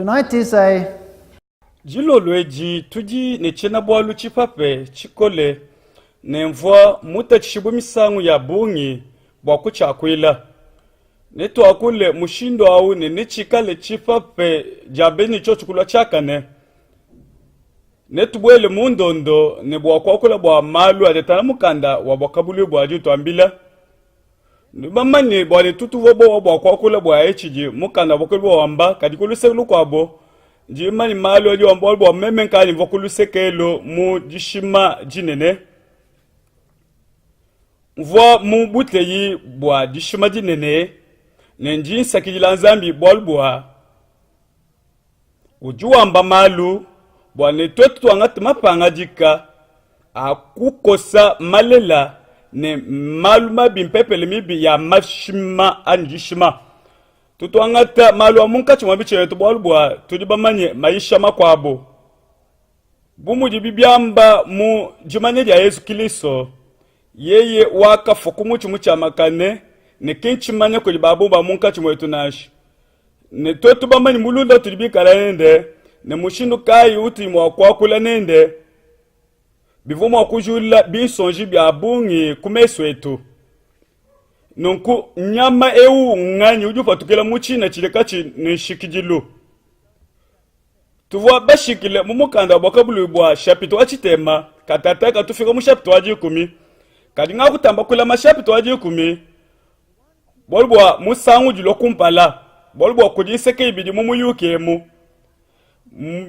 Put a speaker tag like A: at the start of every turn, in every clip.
A: Tonight is a
B: Dilolo edi tudi ne tshiena-bualu tshipape tshikole ne mvua mutatshishibue misangu ya bungi bua kutshiakuila. Netuakule mushindu au ne netshikale tshipape diambedi ne tshiotshi kulua tshiakane. Netubuele mu ndondo ne bua kuakula bua malu adi atangila mukanda wa Buakabuluibua adi utuambila. Nudi bamanye bua ne tutuvua bowa bua kuakula bua etshidi mukanda wa Buakabuluibua wamba, kadi ku luseke lukuabo ndi mumanye malu adi wamba bualu bua meme nkayanyi mvua ku luseke elu mu dishima dinene. Mvua mu buteyi bua dishima dinene ne ndi nsakidila Nzambi bualu bua udi wamba malu bua ne tuetu tuangate mapangadika a kukosa malela ne malu mabi mpepele mibi ya mashima anyi dishima. Tutuangata malu a munkatshi mua mitshima yetu bualu bua tudi bamanye mayisha makuabu. Bu mudibi biamba mu dimanya dia Yezu Kilisto, yeye wakafua ku mutshi mutshiamakane ne ki ntshimanya kudi ba bungi ba munkatshi muetu nansha. Ne tuetu bamanye mulunda utudi bikale nende ne mushindu kayi utudi mua kuakula nende, bivua mua kujula binsonji bia bungi ku mesu etu. Nunku nyama eu nnganyi udi upatukila mu tshina tshidi katshiyi ne nshikidilu? Tuvua bashikile mu mukanda wa Buakabuluibua shapita wa tshitema, katataka tufika mu shapita wa dikumi. Kadi ngakutamba kulama shapita wa dikumi bualu bua musangu udi ulua kumpala, bualu bua kudi nseke ibidi mu muyuki emu.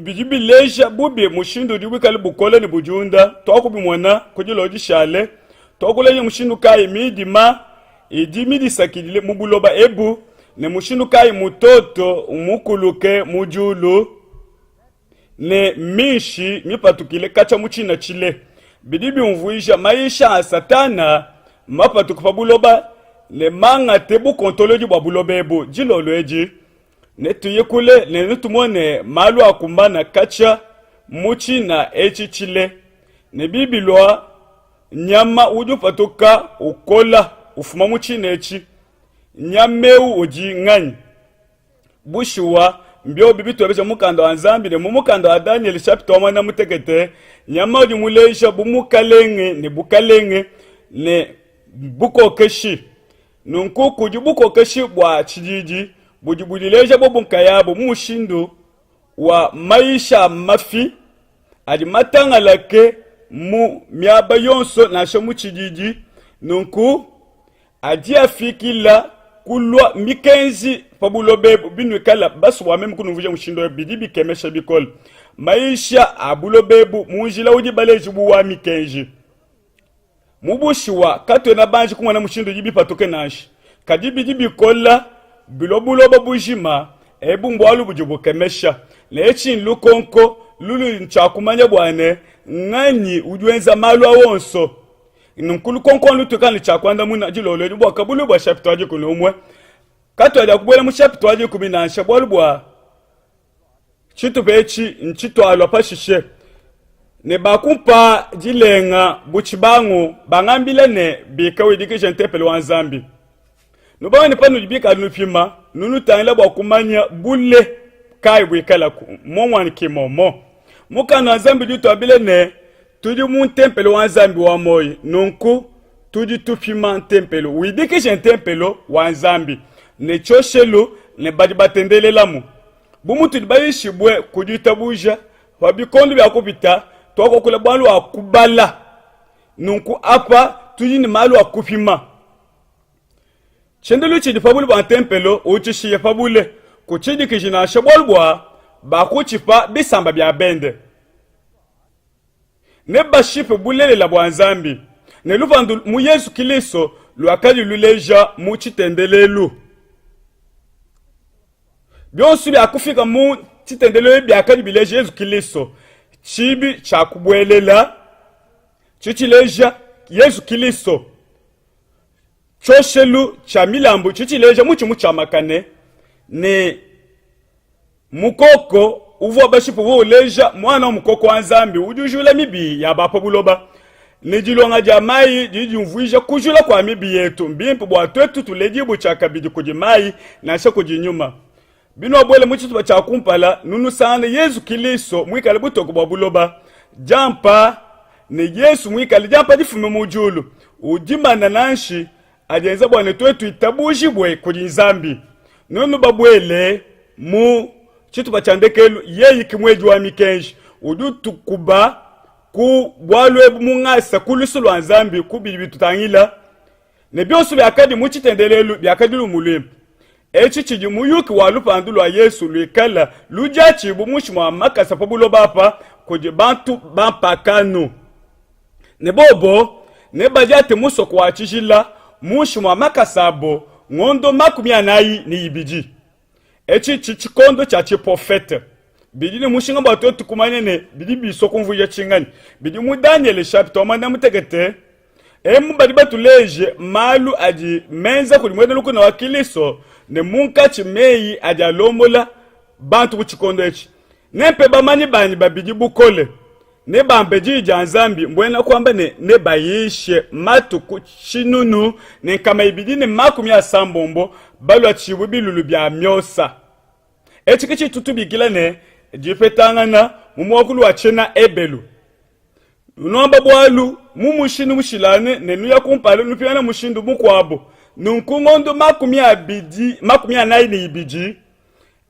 B: Bidi bileja bubi mushindu udi buikale bukole ne budiunda. Tuakubimona ku dilolo dishale. Tuakuleja mushindu kayi midima idi midisakidile mu buloba ebu ne mushindu kayi mutoto mukuluke mu diulu ne minshi mipatukile katshia mu tshina tshile. Bidi biumvuija mayisha a Satana mapatuke pa buloba ne mangate bukontolodi bua buloba ebu. Dilolo edi netuye kule ne netumone malu akumbana katshia mu tshina etshi tshile ne bibilua nyama udi upatuka ukola ufuma mu tshina etshi. Nyama eu udi nganyi? Bushuwa, mbiobi bituebeja mukanda wa Nzambi ne mu mukanda wa Danyele shapita wa muanda mutekete, nyama udi muleja bu mukalenge ne bukalenge ne bukokeshi. Nunku kudi bukokeshi bua tshididi budi budileja bobu nkayabu mu mushindu wa mayisha a mafi adi matangalake mu miaba yonso nansha mu tshididi. Nunku adi afikila kulua mikenji pa buloba ebu. Binuikala basue bua meme kunumvuija mushindu eu, bidi bikemesha bikole. Mayisha a buloba ebu mu njila udi baleji bu wa mikenji. Mu bushuwa, katuena banji kumona mushindu udi bipatuke nansha, kadi bidi bikola bilua buloba bujima. Ebu mbualu budi bukemesha, ne etshi nlukonko luludi ntshia kumanya bua ne, Nnganyi udi wenza malu au onso? Nunku lukonko lutuikala ne tshia kuandamuna dilolo edi bua kabulu bua shapita wa dikumi umue. Katuadiakubuela mu shapita wa dikumi nansha, bualu bua Tshitupa etshi ntshitualua pashishe. Ne bakumpa dilenga bu tshibangu, bangambila ne, Bika widikije ntempelo wa Nzambi. Nubamanye panudi bikale nupima, nunutangila bua kumanya bule kayi buikalaku. Muomu ki momo. Mukanda wa Nzambi udi utuambila ne, tudi mu ntempelo wa Nzambi wa muoyo. Nunku tudi tupima ntempelo. Widikije ntempelo wa Nzambi ne tshioshelu ne badi batendelelamu. Bu mutudi bayishibue ku ditabuja pa bikondo bia kupita, tuakakula bualu a kubala. Nunku apa tudi ne malu a kupima. Tshiendelu tshidi pa bule bua ntempelo utshishiye pa bule, kutshidikiji nansha, bualu bua bakutshipa bisamba bia bende. Nebashipe bulelela bua Nzambi ne lupandu mu Yezu Kilisto luakadi luleja mu tshitendelelu. Bionso biakufika mu tshitendelelu biakadi bileja Yezu Kilisto. Tshibi tshia kubuelela tshitshileja Yezu Kilisto. Tshioshelu tshia milambu tshitshileja mutshi mutshiamakane ne Mukoko uvua bashipe uvua uleja muana wa mukoko wa Nzambi udi ujula mibi ya ba pa buloba. Ne dilonga dia mayi didi diumvuija kujula kua mibi yetu. Mbimpe bua tuetu tuledibue tshiakabidi kudi mayi nansha kudi nyuma. Binuabuela mu tshitupa tshia kumpala, nunusangane Yezu Kilisto muikale butoke bua buloba, diampa, ne Yesu muikale diampa difume mu diulu, udi manananshi adi enza bua ne tuetu tuitabujibue kudi Nzambi. Nuenu babuele mu tshitupa tshia ndekelu, yeye ke muedi wa mikenji udi utukuba ku bualu ebu mu ngasa ku lusu lua Nzambi ku bidi bitutangila, ne bionso biakadi mu tshitendelelu biakadi lumu luimpe. Etshi tshidi muyuki wa lupandu lua Yesu luikala ludiatshibue muinshi mua makasa pa buloba apa kudi bantu ba mpakanu, ne bobo nebadiate musoko wa tshijila muinshi mua makasa abo ngondo 42. Etshi tshi tshikondo tshia tshiprofete. Bidi ne mushinga bua tuetu kumanya ne bidi bisua kumvuija tshinganyi. Bidi mu Danyele shapita wa 11 emu badi batuleje malu adi menza kudi muena lukuna wa Kilisto ne munkatshi meyi adi alombola bantu mu tshikondo etshi. Nempe bamanyi banyi babidi bukole, nebambe diyi dia Nzambi, mbuena kuamba ne nebayishe matuku 1260 baluatshibue bilulu bia miosa. Etshi ke tshitu tubikila ne dipetangana mu muakulu wa tshiena Ebelu. Nuamba bualu mu mushindu mushilangane ne nuya kumpala nupingana mushindu mukuabu. Nunku ngondo 42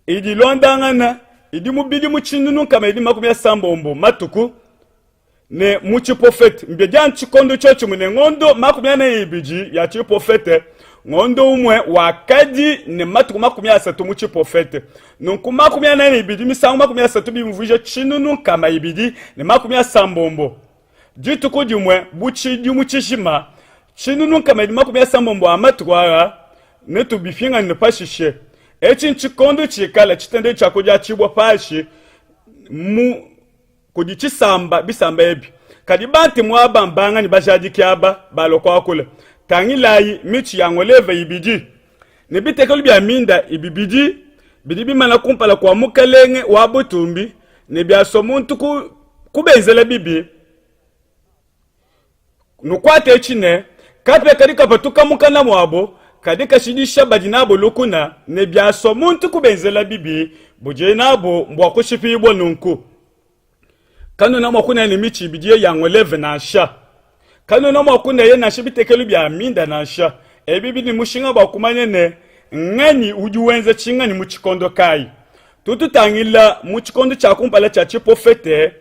B: idi ilondangana idi mu bidimu 1260 matuku ne mu tshiprofete mbia tshikondo tshiotshimue ne ngondo 42 ya tshiprofete ngondo umue wakadi ne matuku 30 mu tshiprofete. Nunku 42 misangu 30 bimvuija 1260 dituku dimue bu tshidimu tshijima 1260 a matuku aa netubipingane pashishe. Etshi ntshikondo tshikala tshitendelu tshia kudiatshibua pashi mu kudi tshisamba bisamba ebi. Kadi bantemu aba mbanganyi bajadiki aba balua kuakula? Tangilayi mitshi ya ngoleve ibidi ne bitekelu bia minda ibibidi bidi bimana kumpala kua Mukalenge wa butumbi, ne biasua muntu ku, kubenzela bibi, nukuate etshi ne, kapia kadi kapatuka mukana muabo, kadi kashidisha badi nabo lukuna, ne biasua muntu kubenzela bibi, budiye nabo mbua kushipibua nunku. Kanuena mua kunaya ne mitshi ibidi ya ngoleve nansha. Kanuena mua kunaya nansha bitekelu bia minda nansha. Ebi bidi ne mushinga bua kumanya ne, nnganyi udi wenza tshinganyi mu tshikondo kayi. Tututangila mu tshikondo tshia kumpala tshia tshiprofete,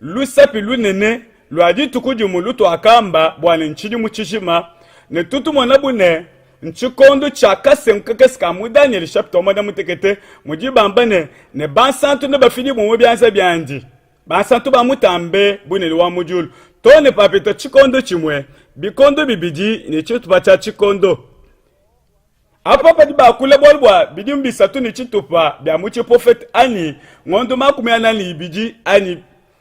B: lusapi lunene lua dituku dimue lutuakamba bua ne ntshidimu tshijima, ne tutumona bu ne ntshikondo tshia kasengu kakese ka mu Danyele chapitre wa muanda mutekete mudi bamba ne ne bansantu nebafidibue mu bianza biandi, bansantu ba Mutambe Bunene wa mu diulu, too ne papita tshikondo tshimue, bikondo bibidi ne tshitupa tshia tshikondo. Apa badi bakula bualu bua bidimu bisatu ne tshitupa bia mu tshiprofete anyi ngondo 42 anyi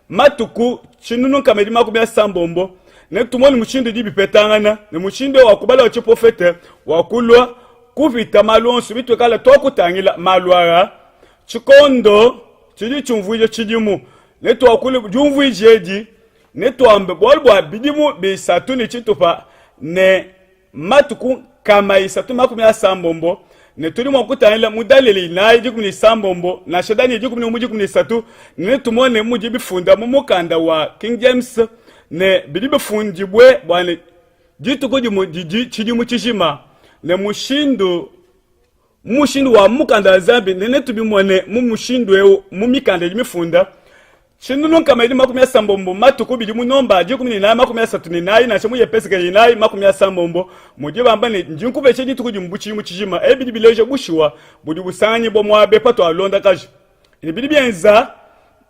B: matuku 1260, ne tumone mushindu udi bipetangana ne mushindu wa kubala wa tshiprofete wa kulua kupita malu onso bituikala tuakutangila malu aa. Tshikondo tshidi tshiumvuija tshidimu, ne tuakule diumvuija edi, ne tuambe bualu bua bidimu bisatu ne tshitupa ne matuku 360, ne tudi mua kutangila mu Danyele 4 16 nansha Danyele 11 13, ne tumone mudi bifunda mu mukanda wa King James ne bidi bifundibue bua ne dituku dimue didi tshidimu tshijima ne mushindu mu mushindu wa mukanda wa Nzambi, ne netubimone mu mushindu eu mu mikanda idi mifunda 1260 matuku bidi mu nomba 14 34 nansha mu Yepeseke 4 30 mudi bamba ne ndi nkupesha dituku dimue bu tshidimu tshijima. Ebi bidi bileja bushuwa budi busanganyibua muabe patualondakaja ne bidi bienza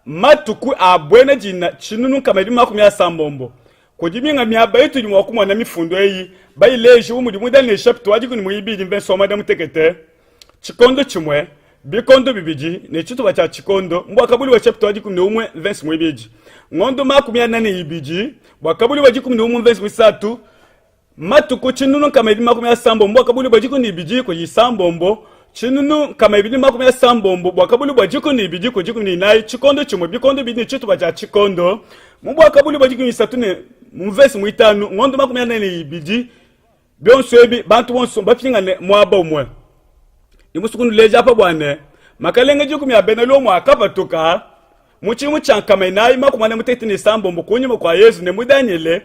B: matuku a buena dina 1260. Kudi minga miaba itudi mua kumona mifundu eyi bayileje bu mudi mu Danyele chapitre wa 12 mvese wa muanda mutekete, tshikondo tshimue, bikondo bibidi ne tshitupa tshia tshikondo mu Buakabuluibua chapitre wa 11 mvese muibidi, ngondo 42, Buakabuluibua 11 mvese muisatu, matuku 1260, Buakabuluibua 12 kudi isambombo, 1260, Buakabuluibua 12 kudi 14, tshikondo tshimue, bikondo bibidi ne tshitupa tshia tshikondo mu Buakabuluibua 13 ne mu mvese muitanu, ngondo 42. Bionso ebi bantu bonso bapingane muaba umue. Ndi musue kunuleja apa bua ne. Makalenge dikumi a bena Lomo akapatuka mu tshidimu tshia 436 kunyima kua Yezu ne mu Danyele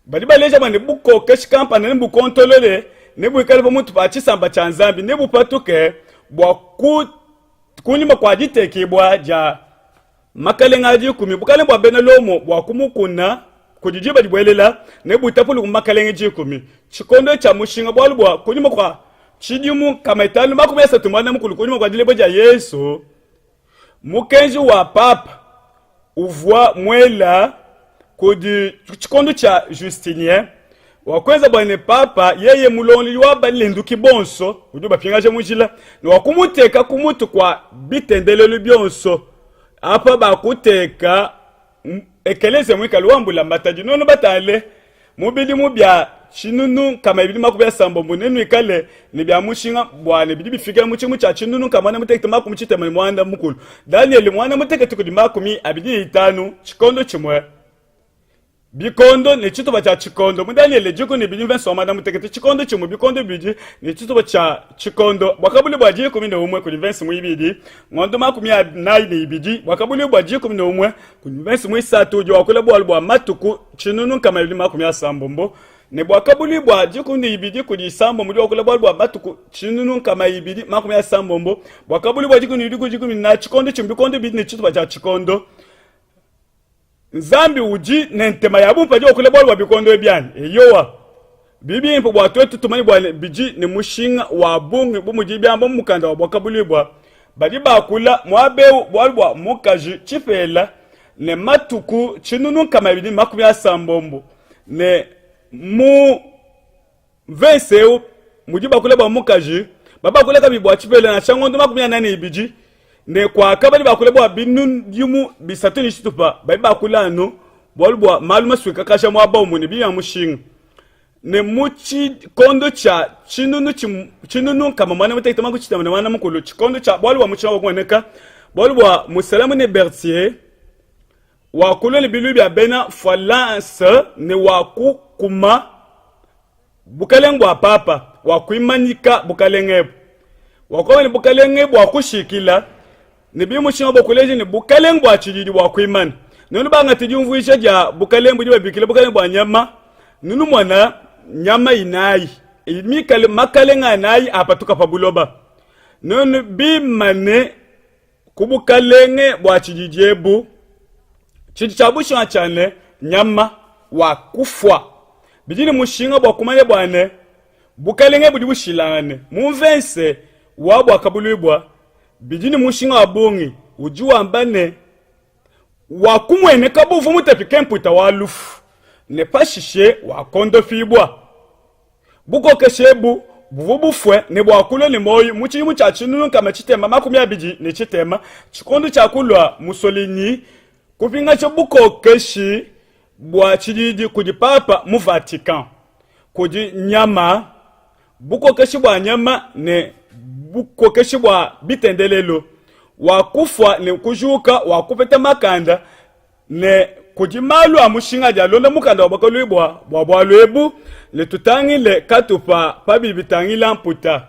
B: badi baleja bua ne bukokeshi kampanda nebukontolole nebuikale pa mutu pa tshisamba tshia Nzambi nebupatuke bua ku kunyima kua ditekibua dia makalenge a dikumi bukalenge bua bena Lomo bua ku mukuna kudi diba dibuelela nebutapuluke mu makalenge dikumi tshikondo tshia mushinga bualu bua kunyima kua tshidimu 530 kunyima kua dilebua dia Yesu Mukenji wa Pape uvua muela kudi tshikondo tshia Justinien wa kuenza bua ne Papa yeye mulongolodi wa balenduki bonso udi ubapingaja mu njila ne wa kumuteka ku mutu kua bitendelelu bionso apa bakuteka Ekeleziya muikale wa mbulamatadi. Nuenu batale mu bidimu bia 1230 nenuikale ne bia mushinga bua ne bidi bifikila mu tshidimu tshia 1680. Danyele muanda mutekete kudi 25 tshikondo tshimue bikondo ne tshitupa tshia tshikondo mu Danyele diku ne bidimu venso muanda mutekete tshikondo tshimue bikondo bidi ne tshitupa tshia tshikondo buakabuli bua 11 kudi venso muibidi ngondo 42 buakabuli bua 11 kudi venso muisatu udi wakula bualu bua matuku 1260 ne buakabuli bua 12 kudi isambombo udi wakula bualu bua matuku 1260 buakabuli bua 12 kudi dikumi na tshikondo tshimue bikondo bidi ne tshitupa tshia tshikondo Nzambi udi ne ntema ya bungi padi wakula bualu bua bikondo ebi anyi? Eyowa. Bidi bimpe bua tuetu tumanye bua bidi ne mushinga wa bungi bu mudi biamba mu mukanda wa Buakabuluibua. Badi bakula muaba eu bualu bua mukaji tshipela ne matuku 1260 ne mu Mvese eu mudi bakula bua mukaji, babakula kabidi bua tshipela nansha ngondo 42 ne kuaka badi bakula bua bidimu bisatu ne tshitupa badi bakula anu bualu bua malu masuikakaja muaba umue ne bia mushinga ne mu tshikondo tshia tshinunu tshinunu nkama muanda mutekete makumi tshitema ne muanda mukulu tshikondo tshia bualu bua mutshima wakuoneka bualu bua musalamu ne Berthier wakulua ne biluilu bia bena Fualanse ne wakukuma bukalenge bua papa, wakuimanyika bukalenge ebu, wakuamba ne bukalenge bua kushikila ne bidi mushinga bua kuleja ne bukalenge bua tshididi bua kuimana. Nunu bangate diumvuija dia bukalenge budi babikila bukalenge bua nyama, nunu mona nyama inayi mikale makalenge anayi apatuka pa buloba. Nunu bimane ku bukalenge bua tshididi ebu tshidi tshia bushuwa tshia ne nyama wa kufua bidi ne mushinga bua kumanya bua ne bukalenge budi bushilangane mu mvense wa buakabuluibua bidi ne mushinga wa bungi udi wamba ne wakumueneka bu uvua mutapike mputa wa lufu ne pashishe wakondopibua Bukokeshi ebu buvua bufue ne bua kulua ne muoyo mu tshidimu tshia 1620, tshikondo tshia kulua Mussolini kupingaja bukokeshi bua tshididi kudi Papa mu Vatican, kudi nyama, bukokeshi bua nyama ne bukokeshi bua bitendelelu, wa kufua ne kujuka wa kupeta makanda ne kudi malu a mushinga adi alonda mukanda wa Buakabuluibua bua bualu ebu, ne tutangile katupa pa bidi bitangila mputa.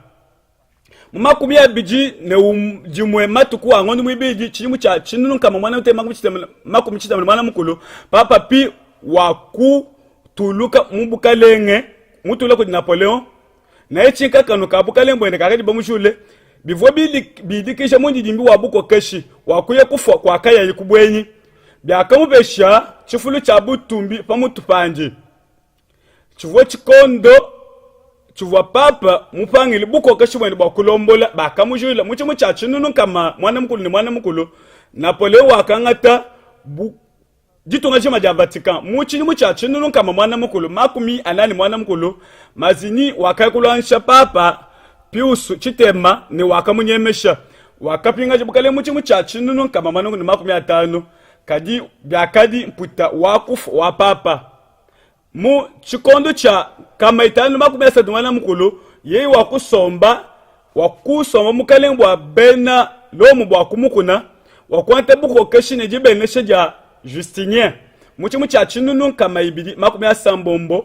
B: Mu 21 dimue matuku a ngondo muibidi tshidimu tshia 1670, Papa Pie wakutuluka mu bukalenge mutula kudi Napoleon Naye tshinkakanu ka bukalenge buende kakadi bamujule, bivua bidikija mundidimbi wa bukokeshi wa kuya kufua kuakayaye ku buenyi, biakamupesha tshifulu tshia butumbi pa mutu pandi. Tshivua tshikondo tshivua Papa mupangile bukokeshi buende bua kulombola, bakamujula mu tshidimu tshia 1800. Napoleon wakangata bu Ditunga dijima dia Vatican. Mu tshidimu tshia 1840, Mazzini wakaya kuluangisha Papa Pius tshitema ne wakamunyemesha. Wakapingaja bukalenge mu tshidimu tshia 1850, kadi biakadi mputa wa kufua wa Papa. Mu tshikondo tshia 530, yeye wakusomba wakusomba mukalenge bua bena Lomo bua ku mukuna, wakuangata bukokeshi ne dibenesha dia Justinien mu tshidimu tshia 1280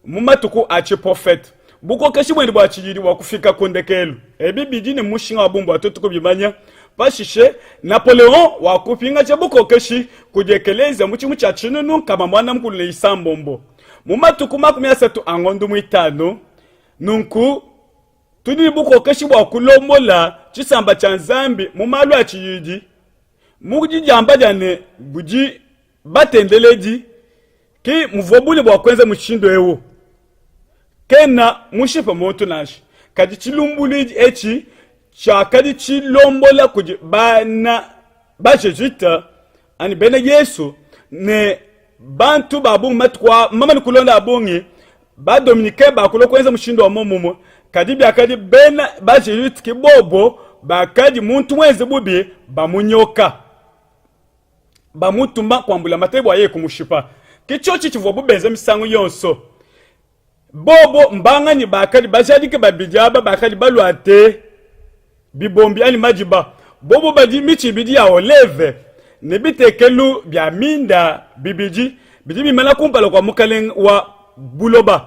B: mu matuku a tshiprofete. Bukokeshi buende bua tshididi bua kufika ku ndekelu. Ebi bidi ne mushinga wa bungi bua tuetu kubimanya. Pashishe, Napoleon wakupingaja bukokeshi kudi ekeleziya mu tshidimu tshia 1860 mu matuku 30 a ngondo muitanu. Nunku, tudi ne bukokeshi bua kulombola tshisamba tshia Nzambi mu malu a tshididi mu didiamba dia ne, budi batendeledi Ki muvua bule bua kuenza mushindu eu. Kena mushipe muntu nansha. Kadi tshilumbuluidi etshi tshiakadi tshilombola kudi bana ba Jesuite anyi bena Yesu ne bantu ba bungi matuku mamane kulonda a bungi ba Dominicain bakulua kuenza mushindu wa muomumue. Kadi biakadi bena ba Jesuite ki bobo bakadi muntu muenze bubi bamunyoka. Bamutuma kua mbulamatadi bua yeye kumushipa. Ke tshiotshi tshivuabu benza misangu yonso. Bobo mbanganyi bakadi bajadike babidi aba bakadi baluate bibombi anyi madiba? Bobo badi mitshi ibidi ya oleve ne bitekelu bia minda bibidi bidi bimana kumpala kua mukalenge wa buloba.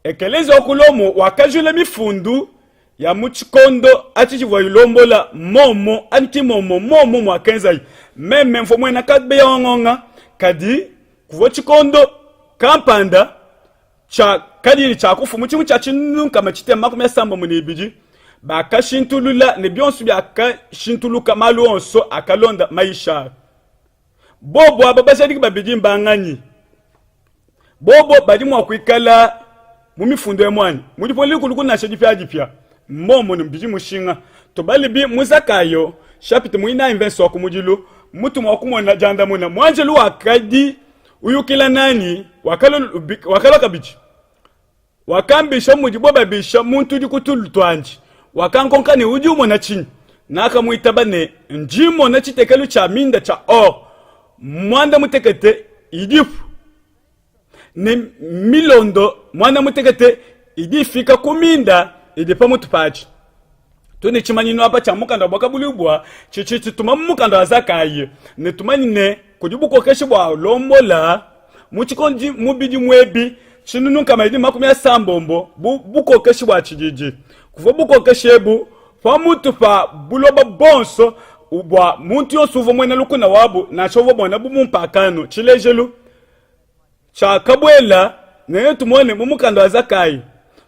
B: Ekeleziya wa ku Lomo wakajula mifundu ya mu tshikondo atshi tshivua ilombola momo anyi ki momo momo muakenzayi. Meme mvua muena kabeya wa ngonga, kadi kuvua tshikondo kampanda tshiakadi ne tshia kufua mu tshidimu tshia 1962 bakashintulula ne bionso biakashintuluka malu onso akalonda mayisha. Bobo aba bajadiki babidi mbanganyi? Bobo badi mua kuikala mu mifundu emu anyi mu dipungila dikulukulu nansha dipiadipia. Mmomu ne bidi mushinga. Tubale bi mu Zakayo chapitre muinayi mvese wa kumudilu mutu mua kumona diandamuna. Muanjelu wakadi uyukila nanyi wakalua kabidi Wakambisha mudibo babisha muntu udi ku tulu tuandi. Wakankonka ne, Udi umona tshinyi? Nakamuitaba ne, Ndi mmona tshitekelu tshia minda tshia or muanda mutekete idipu, ne milondo muanda mutekete idi ifika ku minda idi pa mutu patshi. Tudi ne tshimanyinu apa tshia mukanda wa Buakabuluibua tshidi tshituma mu mukanda wa Zakayi ne tumanye ne kudi bukokeshi bua lombola mu tshikondo mu bidimu ebi 1260 bu bukokeshi bua tshididi. Kuvua bukokeshi ebu pa mutu pa buloba bonso bua muntu yonso uvua muena lukuna wabu nansha uvua muena bu mumpakano. Tshilejilu, tshiakabuela ne netumone mu mukanda wa Zakayi.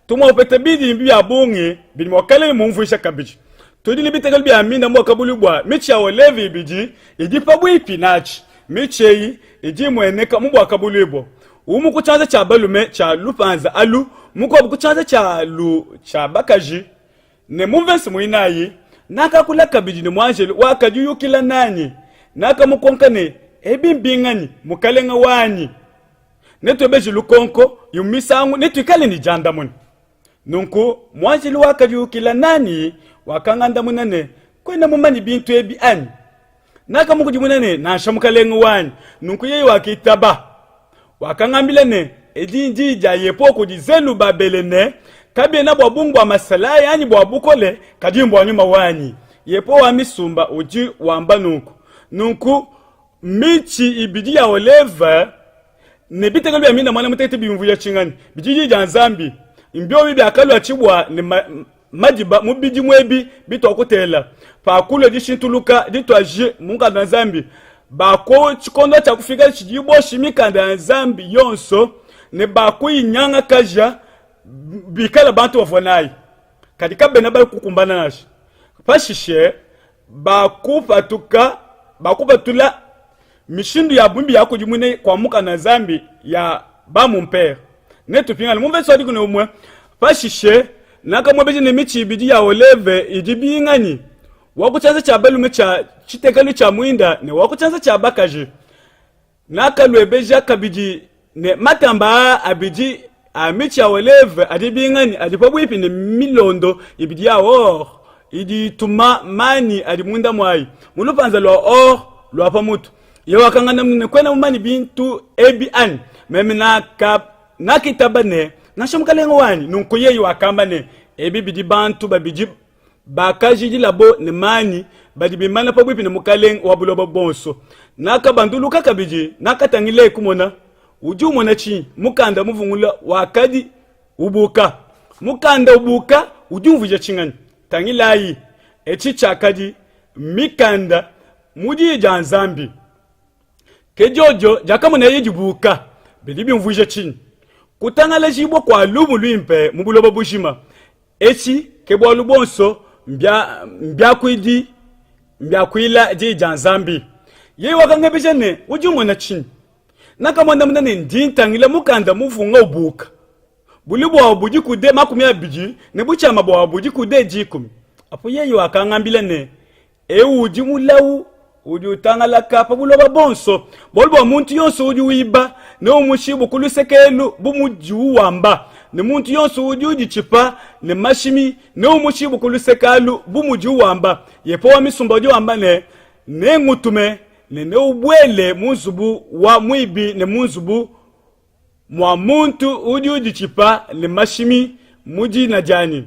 B: Tumua kupeta bidimbi bia bungi bidi mua kukala ne mumvuija kabidi. Tudi ne bitekelu bia minda mu buakabuluibua bua mitshi ya oleve ibidi idi pabuipi natshi. Mitshi eyi idi imueneka mu buakabuluibua, umue ku tshianza tshia balume tshia lupanza alu, mukuabu ku tshianza tshialu tshia bakaji. Ne mu mvese muinayi, nakakula kabidi ne muanjelu wakadi uyukila nanyi, nakamukonka ne, Ebi mbinganyi, mukalenge wanyi? Netuebeje lukonko imue misangu, netuikale ne diandamuna. Nunku muanjelu wakadi uyukila nanyi wakangandamuna ne, Kuena mumanye bintu ebi anyi? Nakamukudimuna ne, Nansha, mukalenge wanyi. Nunku yeye wakitaba. Wakangambila ne, Edi ndiyi dia Yehowa kudi Zelubabele ne, Kabiena bua bungi bua masalayi anyi bua bukole, kadi mbua nyuma wanyi. Yehowa wa misumba udi wamba nunku. Nunku mitshi ibidi ya oleve ne bitekelu bia minda muanda mutekete biumvuija tshinganyi? Bidi diyi dia Nzambi. Mbiobi biakalua tshibua ne madiba mu bidimu ebi bituakutela. Pakulua dishintuluka dituaje mu mukanda wa Nzambi, ba ku tshikondo tshia kufika tshidi boshi mikanda ya Nzambi yonso ne bakuyinyangakaja bikala bantu bavua nayi, kadi kabena bakukumbana nansha. Pashishe bakupatuka bakupatula mishindu ya bungi ya kudimuna kua mukanda wa Nzambi ya ba mumpere. Netupingane mu mvese wa dikumi ne umue. Pashishe nakamuebeja ne mitshi ibidi ya oleve idi binganyi, wa ku tshianza tshia balume tshia tshitekelu tshia muinda ne wa ku tshianza tshia bakaji. Nakaluebeja kabidi ne matamba aa abidi a mitshi ya oleve adi binganyi adi pabuipi ne milondo ibidi ya or idi ituma manyi adi munda muayi mu lupanza lua or lua pa mutu. Yeye wakangandamuna ne, Kuena mumanye bintu ebi anyi? Meme naka nakitaba ne, Nansha mukalenge wanyi. Nunku yeye wakamba ne, Ebi bidi bantu babidi bakajidilabo ne manyi badi bimana pabuipi ne mukalenge wa buloba buonso. Nakabanduluka kabidi, nakatangila kumona, udi umona tshinyi? Mukanda muvungula wakadi ubuka. Mukanda ubuka udi umvuija tshinganyi? Tangilayi, etshi tshiakadi mikanda mu Diyi dia Nzambi. Ke diodio diakamonaye dibuka. Bidi biumvuija tshinyi? Kutangalajibua kua lumu luimpe mu buloba bujima. Etshi ke bualu buonso mbia mbiakuidi mbiakuila Diyi dia Nzambi. Yeye wakangebeja ne, Udi umona tshinyi? Nakamuandamuna ne, Ndi ntangila mukanda muvunga ubuka. Bule buawu budi kude 20 ne butshiama buawu budi kude 10. Apo yeye wakangambila ne, Eu udi mulawu udi utangalaka pa buloba bonso, bualu bua muntu yonso udi wiba neumushibue ku luseke elu bu mudiwu wamba, ne muntu yonso udi uditshipa ne mashimi neumushibue ku luseke alu bu mudiwu wamba. Yehowa wa misumba udi wamba ne, Nengutume ne neubuele mu nzubu wa muibi ne mu nzubu mua muntu udi uditshipa ne mashimi mu dina dianyi.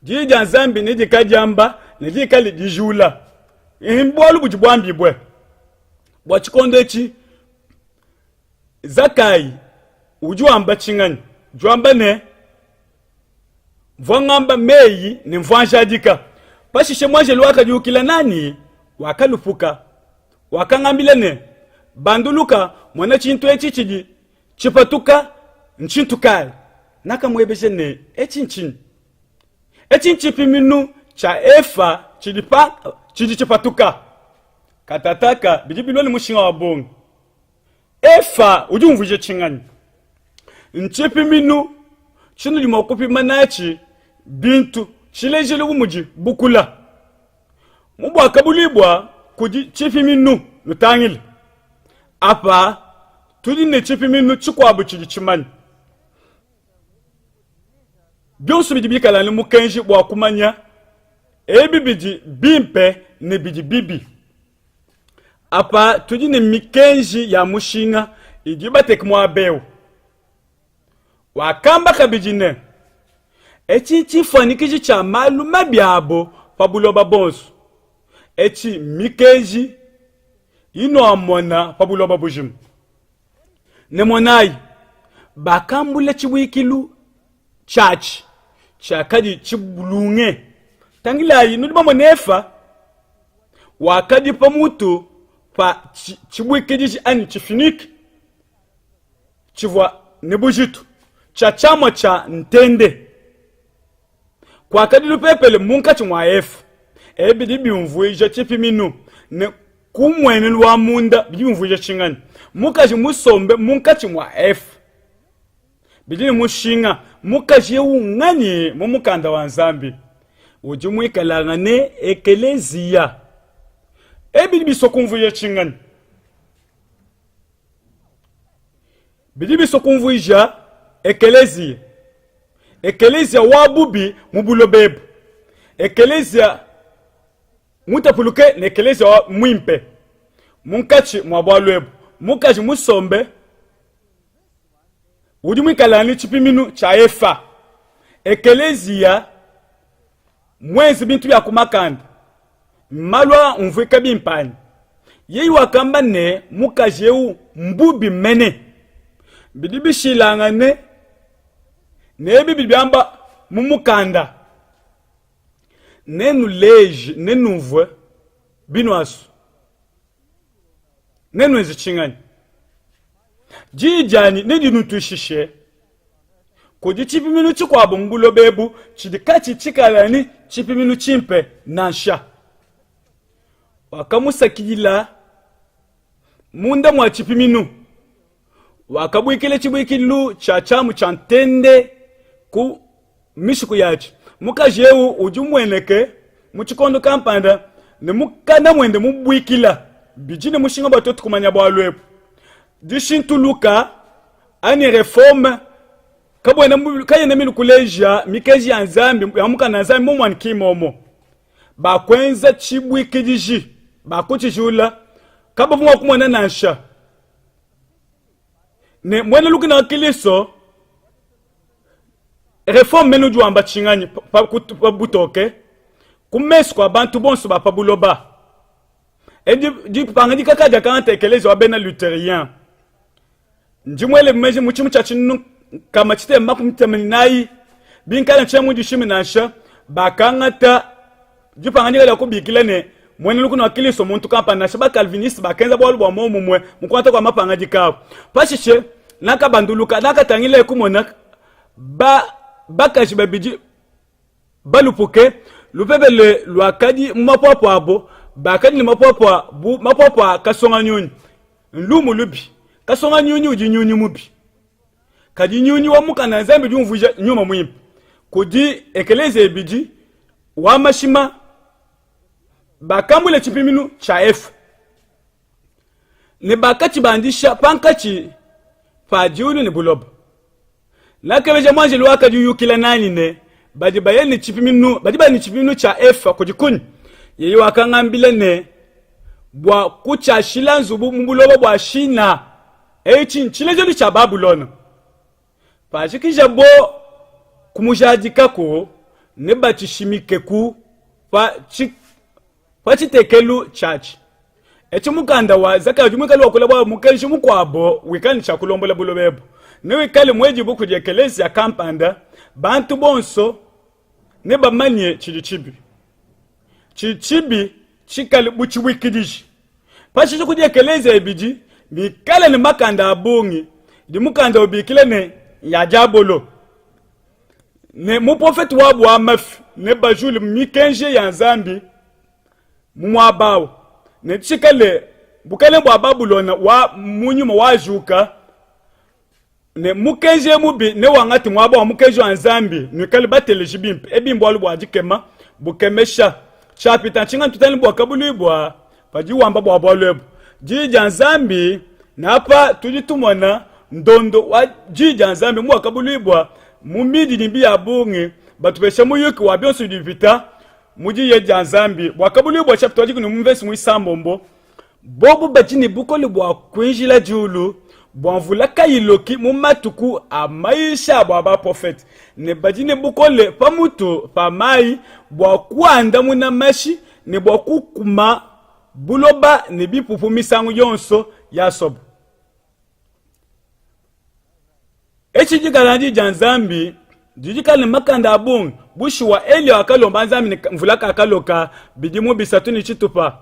B: Diyi dia Nzambi nedikale diamba ne dikale dijula. Bualu budi buambibue bua tshikondo etshi. Zakayi udi wamba tshinganyi? Udi wamba ne, mvua ngamba meyi ne mvua njadika. Pashishe muanjelu wakadiukila nanyi, wakalupuka, wakangambila ne, Banduluka, mona tshintu etshi tshidi tshipatuka ntshintu kayi? Nakamuebeja ne, Etshi ntshinyi? Etshi ntshipiminu tshia efa tshidi pa tshidi tshipatuka. Katataka bidi bilua ne mushinga wa bungi. Efa udi umvuija tshinganyi? Ntshipiminu tshinudi mua kupima natshi bintu, tshilejilu bu mudi bukula. Mu Buakabuluibua kudi tshipiminu, nutangile. Apa tudi ne tshipiminu tshikuabu tshidi tshimanya bionso bidi bikala ne mukenji bua kumanya ebi bidi bimpe ne bidi bibi. Apa tudi ne mikenji ya mushinga idi bateke muaba eu. Wakamba kabidi ne, Etshi ntshifuanyikiji tshia malu mabi abo pa buloba buonso. Etshi mmikenji inuamona pa buloba bujima. Ne monayi, bakambula tshibuikilu tshiatshi tshiakadi tshibulunge. Tangilayi, nudi bamone efa wakadi pa mutu pa tshibuikidiji anyi tshifinike tshivua ne bujitu tshia tshiamua tshia ntende. Kuakadi lupepele munkatshi mua efa. Ebi bidi biumvuija tshipiminu ne ku mmuenenu wa munda bidi biumvuija tshinganyi? Mukaji musombe munkatshi mua efa. Bidi ne mushinga, mukaji eu nganyi mu mukanda wa Nzambi? Udi muikalangane ekeleziya. Ebi bidi bisua kumvuija tshinganyi? Bidi bisua kumvuija ekeleziya, ekeleziya wa bubi mu buloba ebu, ekeleziya mutapuluke ne ekeleziya wa muimpe. Munkatshi mua bualu ebu, mukaji musombe udi muikale ne tshipiminu tshia efa, ekeleziya muenze bintu bia ku makanda. Malu aa umvuika bimpe anyi? Yeye wakamba ne, mukaji eu mbubi mene. Bidi bishilangane ne ebi bidi biamba mu mukanda. Nenuleje, nenumvue binuasu. Nenuenze tshinganyi? Diyi dianyi nedinutuishishe kudi tshipiminu tshikuabu mu buloba ebu tshidi katshi tshikala ne tshipiminu tshimpe nansha. Wakamusakidila munda mua tshipiminu, wakabuikila tshibuikilu tshia tshiamu tshia ntende ku mishiku yatshi. Mukaji eu udi mueneke mu tshikondo kampanda ne mukana muende mubuikila. Bidi ne mushinga bua tuetu kumanya bualu ebu. Dishintuluka anyi reforme kabuena kayena milu kuleja mikenji ya Nzambi ya mukanda wa Nzambi momo ki momo. Bakuenza tshibuikidiji, bakutshijula, kabavua mua kumona nansha ne muena lukuna wa Kristo Reforme mene udi wamba tshinganyi pa, pa butoke ku mesu kua bantu bonso ba pa buloba. Edi dipangadika ka diakangata ekelezia wa bena Lutherien. Ndi muele meji mu tshimu tshia tshinunu nkama tshitema 94. Binkala ntshiena mudishime nansha, bakangata dipangadika dia kubikila ne, muena lukuna wa Kristo muntu kampanda. Nansha ba-Calviniste bakenza bualu bua muomumue mu kuangata kua mapangadika abu. Pashishe nakabanduluka, nakatangila e kumona ba bakaji babidi balupuke, lupepele luakadi mu mapuapua abo, bakadi ne mapuapua bu mapuapua a kasonga-nyunyi. Nlumu lubi. Kasonga-nyunyi udi nyunyi mubi. Kadi nyunyi wa mukanda wa Nzambi udi umvuija nyuma muimpe. Kudi ekeleziya ibidi wa mashima bakambula tshipiminu tshia efa ne bakatshibandisha pankatshi pa diulu ne buloba. Nakebeja muanjelu wakadi uyukila nanyi ne, Badi baya ne tshipiminu, badi baya ne tshipiminu tshia efa kudi kunyi? Yeye wakangambila ne, Bua kutshiashila nzubu mu buloba bua Shina. Etshi ntshilejelu tshia Babulona. Pajikijabo kumujadikaku, nebatshishimikeku pa pa tshitekelu tshiatshi. Etshi mukanda wa Zakaya udi muikale wakula bua mukenji mukuabo wikale ne tshia kulombola buloba ebu, newikale muedibue kudi ekeleziya kampanda, bantu bonso nebamanye tshidi tshibi. Tshidi tshibi tshikale bu tshibuikidiji. Pashishe kudi ekeleziya ibidi mikale ne makanda a bungi idi mukanda ubikila ne, ya diabolo ne muprofete wabu wa mafi nebajule mikenji ya Nzambi mu muaba au, ne tshikale bukalenge bua Babulona wa mu nyuma wajuka ne mukenji mubi newangate muaba wa mukenji wa Nzambi. Nuikale bateleji bimpe. Ebi mbualu bua dikema bukemesha. Tshiapita ntshinga ntutangile bua kabuluibua padi wamba bua bualu ebu. Diyi dia Nzambi napa tudi tumona ndondo wa Diyi dia Nzambi mu Buakabuluibua mu mididimbi ya bungi batupesha muyuki wa bionso bidi bipita mu Diyi dia Nzambi. Buakabuluibua chapter wa dikumi ne mvese muisambombo Bobu badi ne bukole bua kuinjila diulu bua mvula kayiloki mu matuku a mayisha abu a baprofete, ne badi ne bukole pa mutu pa mayi bua kuandamuna mashi ne bua kukuma buloba ne bipupu misangu yonso yasobo. Etshi dikala di dia Nzambi didi dikale ne makanda a bungi. Bushuwa, Eliya wakalomba Nzambi ne mvula kakaloka bidimu bisatu ne tshitupa.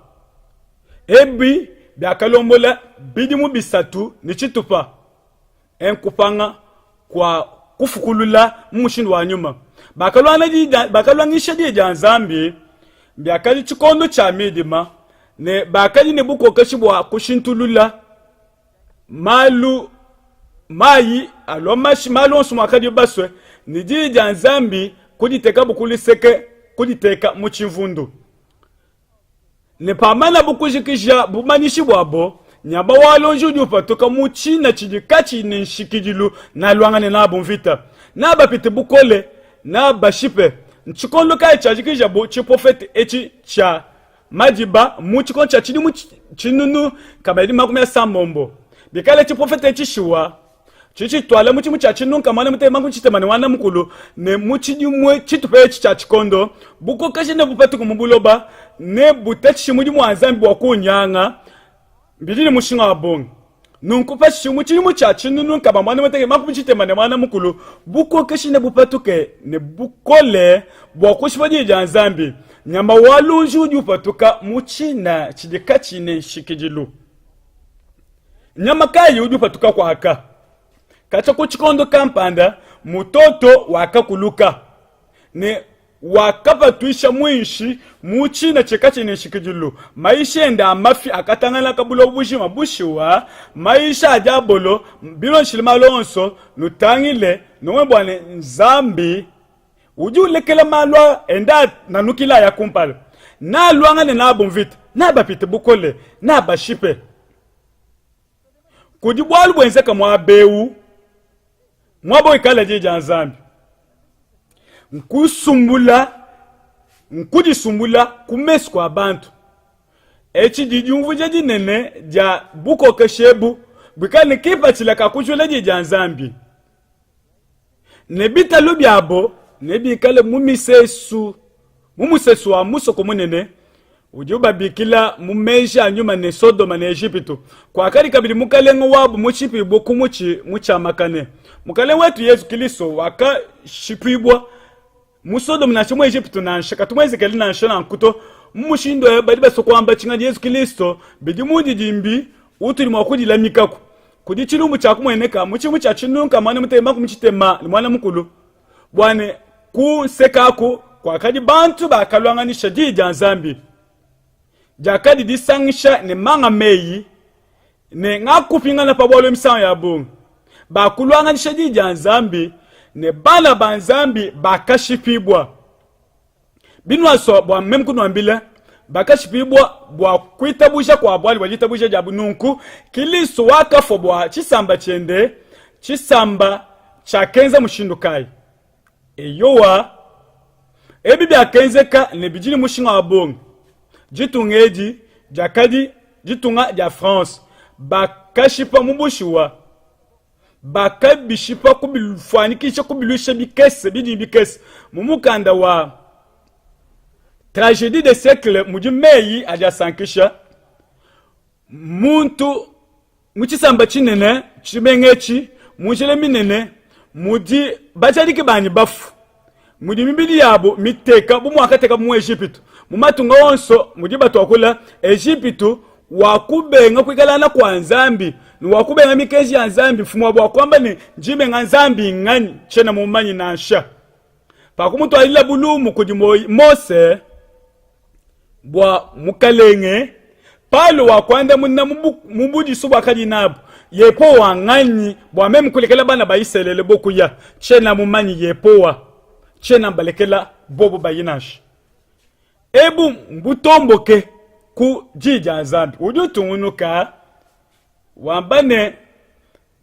B: Ebi biakalombola bidimu bisatu ne tshitupa enkupanga kua kufukulula mu mushindu wa nyuma. Bakaluangisha diyi dia Nzambi, biakadi tshikondo tshia midima ne bakadi ne bukokeshi bua kushintulula malu mayi alua mashi malu onso muakadi basue ne diyi dia Nzambi kuditekabu ku luseke kuditeka mu tshimvundu ne pamanabu kujikija bumanyishi buabo nyama wa luonji udi upatuka mu tshina tshidi katshiyi ne nshikidilu naluangane nabu mvita nabapite bukole nabashipe ntshikondo kayi tshiajikijabu tshiprofete etshi tshia madiba mu tshikondo tshia tshidimu 1036 bikale tshiprofete tshishiwa tshidi tshituala mu tshidimu tshia 1964 ne mu tshidimu tshitupa etshi tshia tshikondo bukokeshi nebupatuke mu buloba ne butatshishe mudimu wa Nzambi bua kuunyanga bidi ne mushinga wa bungi. Nunku pashishe mu tshidimu tshia 1964 bukokeshi nebupatuke ne bukole bua kushipa diyi dia Nzambi. Nyama wa luonji udi upatuka mu tshina tshidi katshiyi ne nshikidilu. Nyama kayi udi upatuka kuaka? Katshia ku tshikondo kampanda mutoto wakakuluka ne wakapatuisha muinshi mu tshina tshikatshi ne nshikidilu. Mayisha ende a mafi akatangalaka buloba bujima. Bushuwa, mayisha a Diabolo bilondeshile malu onso, nutangile numone bua ne Nzambi udi ulekela malu a enda ananukila aya kumpala. Nealuangane nabu mvita, neabapite bukole, neabashipe. Kudi bualu buenzeka muaba eu, muaba wikala diyi dia Nzambi. Nkusumbula, nkudisumbula ku mesu kua bantu. Etshi didi diumvuija dinene dia bukokeshi ebu buikale ne kipatshila ka kujula diyi dia Nzambi. Ne bitalu biabo nebikale mu misesu, mu musesu wa musoko munene udibu babikila mu meji a nyuma ne Sodoma ne Ejipitu, kuakadi kabidi mukalenge wabu mushipibue ku mutshi mutshiamakane. Mukalenge wetu Yezu Kilisto wakashipibua. Mu Sodome nansha mu Ejipitu nansha, katu muenzekele nansha nanku to. Mu mushindu eu badi basue kuamba tshinganyi Yezu Kilisto bidi mundidimbi utudi mua kudilamikaku. Kudi tshilumbu tshia kumueneka mu tshimu tshia tshinunka muanda mutekete makumi tshitema ne muanda mukulu bua ne ku nseka aku kuakadi bantu bakaluanganisha diyi dia Nzambi diakadi disangisha ne manga meyi ne ngakupingana pa bualu misangu ya bungi bakuluanganisha diyi dia Nzambi ne bana ba Nzambi bakashipibua. Binuasua bua meme kunuambila, bakashipibua bua kuitabuja kuabu anyi bua ditabuja diabu. Nunku Kilisto wakafua bua tshisamba tshiende. Tshisamba tshiakenza mushindu kayi? Eyowa, ebi biakenzeka ne bidi ne mushinga wa bungi. Ditunga edi diakadi ditunga dia France. Bakashipa mu bushuwa, bakabishipa kubifuanyikisha kubiluisha bikese bidi bikese. Mu mukanda wa Tragedie des siècles mudi meyi adi asankisha muntu Mu tshisamba tshinene tshimenga etshi, mu njila minene mudi bajadiki banyi bafu, mudi mibidi yabu miteka bu muakatekabu mu Ejipitu. Mu matunga onso mudi batuakula, Ejipitu wakubenga kuikalangana kua Nzambi ne wakubenga mikenji ya Nzambi. Mfumu wabu wakuamba ne, Ndi mbenga Nzambi nganyi? Tshiena mumanye nansha. Pakumutuadilabu lumu kudi Mose bua mukalenge, Palo wakuandamuna mu budisu buakadi nabu, Yepowa nganyi bua meme kulekela bana ba Isalele bo kuya? Tshiena mumanye Yepowa, tshiena mbalekela bobo baye nansha. Ebu mbutomboke ku diyi dia Nzambi. Udi utungunuka wamba ne,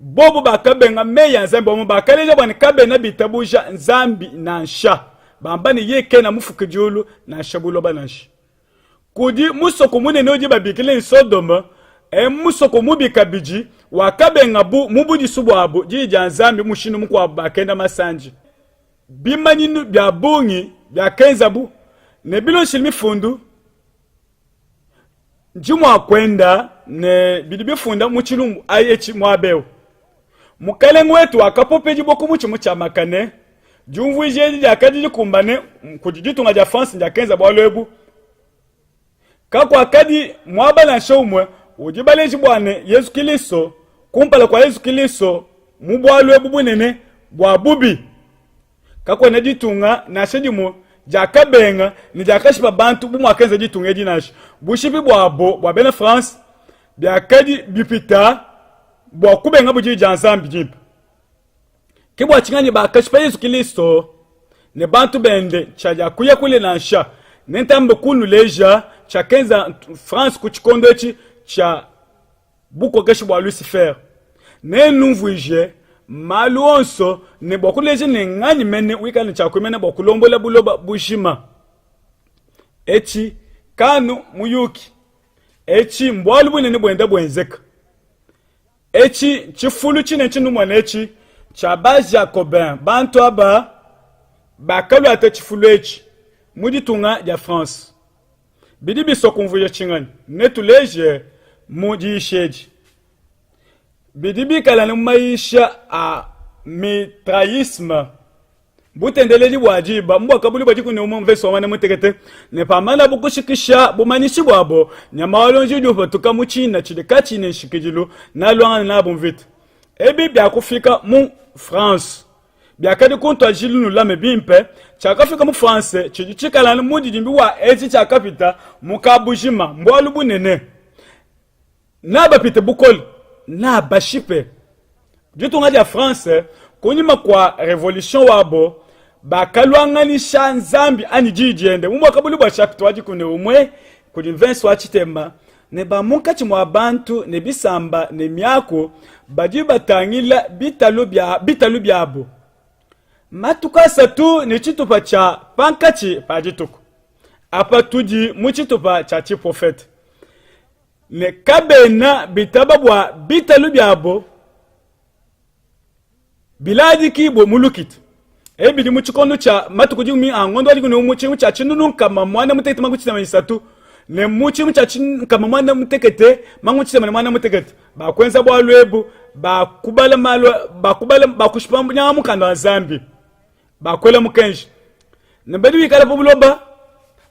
B: Bobu bakabenga meyi a Nzambi, bamue bakaleja bua ne kabena bitabuja Nzambi nansha, bamba ne yeye kena mufuke diulu nansha buloba nansha. Kudi musoko munene udi babikila ne Sodome, e musoko mubi kabidi, wakabengabu mu budisu buabu diyi dia Nzambi mushindu mukuabu bakenda masandi. Bimanyinu bia bungi biakenzabu ne bilondeshile mifundu Ndi mua kuenda ne bidi bifunda mu tshilumbu etshi muaba eu. Mukalenge wetu wakapopedibua ku mutshi mutshiamakane. Diumvuija edi diakadi dikumbane kudi ditunga dia France diakenza bualu ebu. Kakuakadi muaba nansha umue udi baleji bua ne Yezu Kilisto kumpala kua Yezu Kilisto mu bualu ebu bunene bua bubi. Kakuena ditunga nansha dimue diakabenga ne diakashipa bantu bu muakenza ditunga edi nansha. Bushipi buabo bua bena France biakadi bipita bua kubengabu Diyi dia Nzambi dimpe. Ke bua tshinganyi bakashipa Yezu Kilisto ne bantu bende tshiadiakuya kule nansha. Nentambe kunuleja tshiakenza France ku tshikondo etshi tshia bukokeshi bua Lucifer. Nenumvuije malu onso ne bua kuleja ne nganyi mene wikala ne tshiakuimana bua kulombola buloba bujima. Etshi kanu muyuki. Etshi mbualu bunene buenda buenzeka. Etshi tshifulu tshinene tshinumona etshi tshia ba Jacobin, bantu aba bakaluata tshifulu etshi mu ditunga dia France. Bidi bisua kumvuija tshinganyi? Netuleje mu diyisha edi. Bidi bikala ne mayisha a Mitraisme, butendeledi bua diba, mu Buakabuluibua 11 mvese wa muanda-mutekete, ne pamanabu kushikisha bumanyishi buabo, nyama wa luonji udi upatuka mu tshina tshidi katshiyi ne nshikidilu, nealuangane nabu mvita. Ebi biakufika mu France. Biakadi ku ntuadijilu nulame bimpe, tshiakafika mu France tshidi tshikala anu mundidimbi wa etshi tshiakapita mu kabujima. Mbualu bunene. Nabapite bukole, nabashipe. Ditunga dia France kunyima kua revolution wabo bakaluanganisha Nzambi anyi diyi diende mu Buakabuluibua chapitre wa dikumi ne umue kudi mvese wa tshitema ne ba munkatshi mua bantu ne bisamba ne miaku badi batangila bitalu bia bitalu biabu matuku asatu ne tshitupa tshia pankatshi pa dituku. Apa tudi mu tshitupa tshia tshiprofete ne kabena bitaba bua bitalu biabo biladikibue mu lukita. Ebi bidi mu tshikondo tshia matuku dikumi a ngondo wa dikumi ne umue tshidimu tshia tshinunu nkama muanda mutekete makumi tshitema ne isatu ne mu tshidimu tshia nkama muanda mutekete makumi tshitema ne muanda mutekete bakuenza bualu ebu bakubala malu bakubala bakushipa nyanga mukanda wa Nzambi bakuela mukenji. Ne badi bikala pa buloba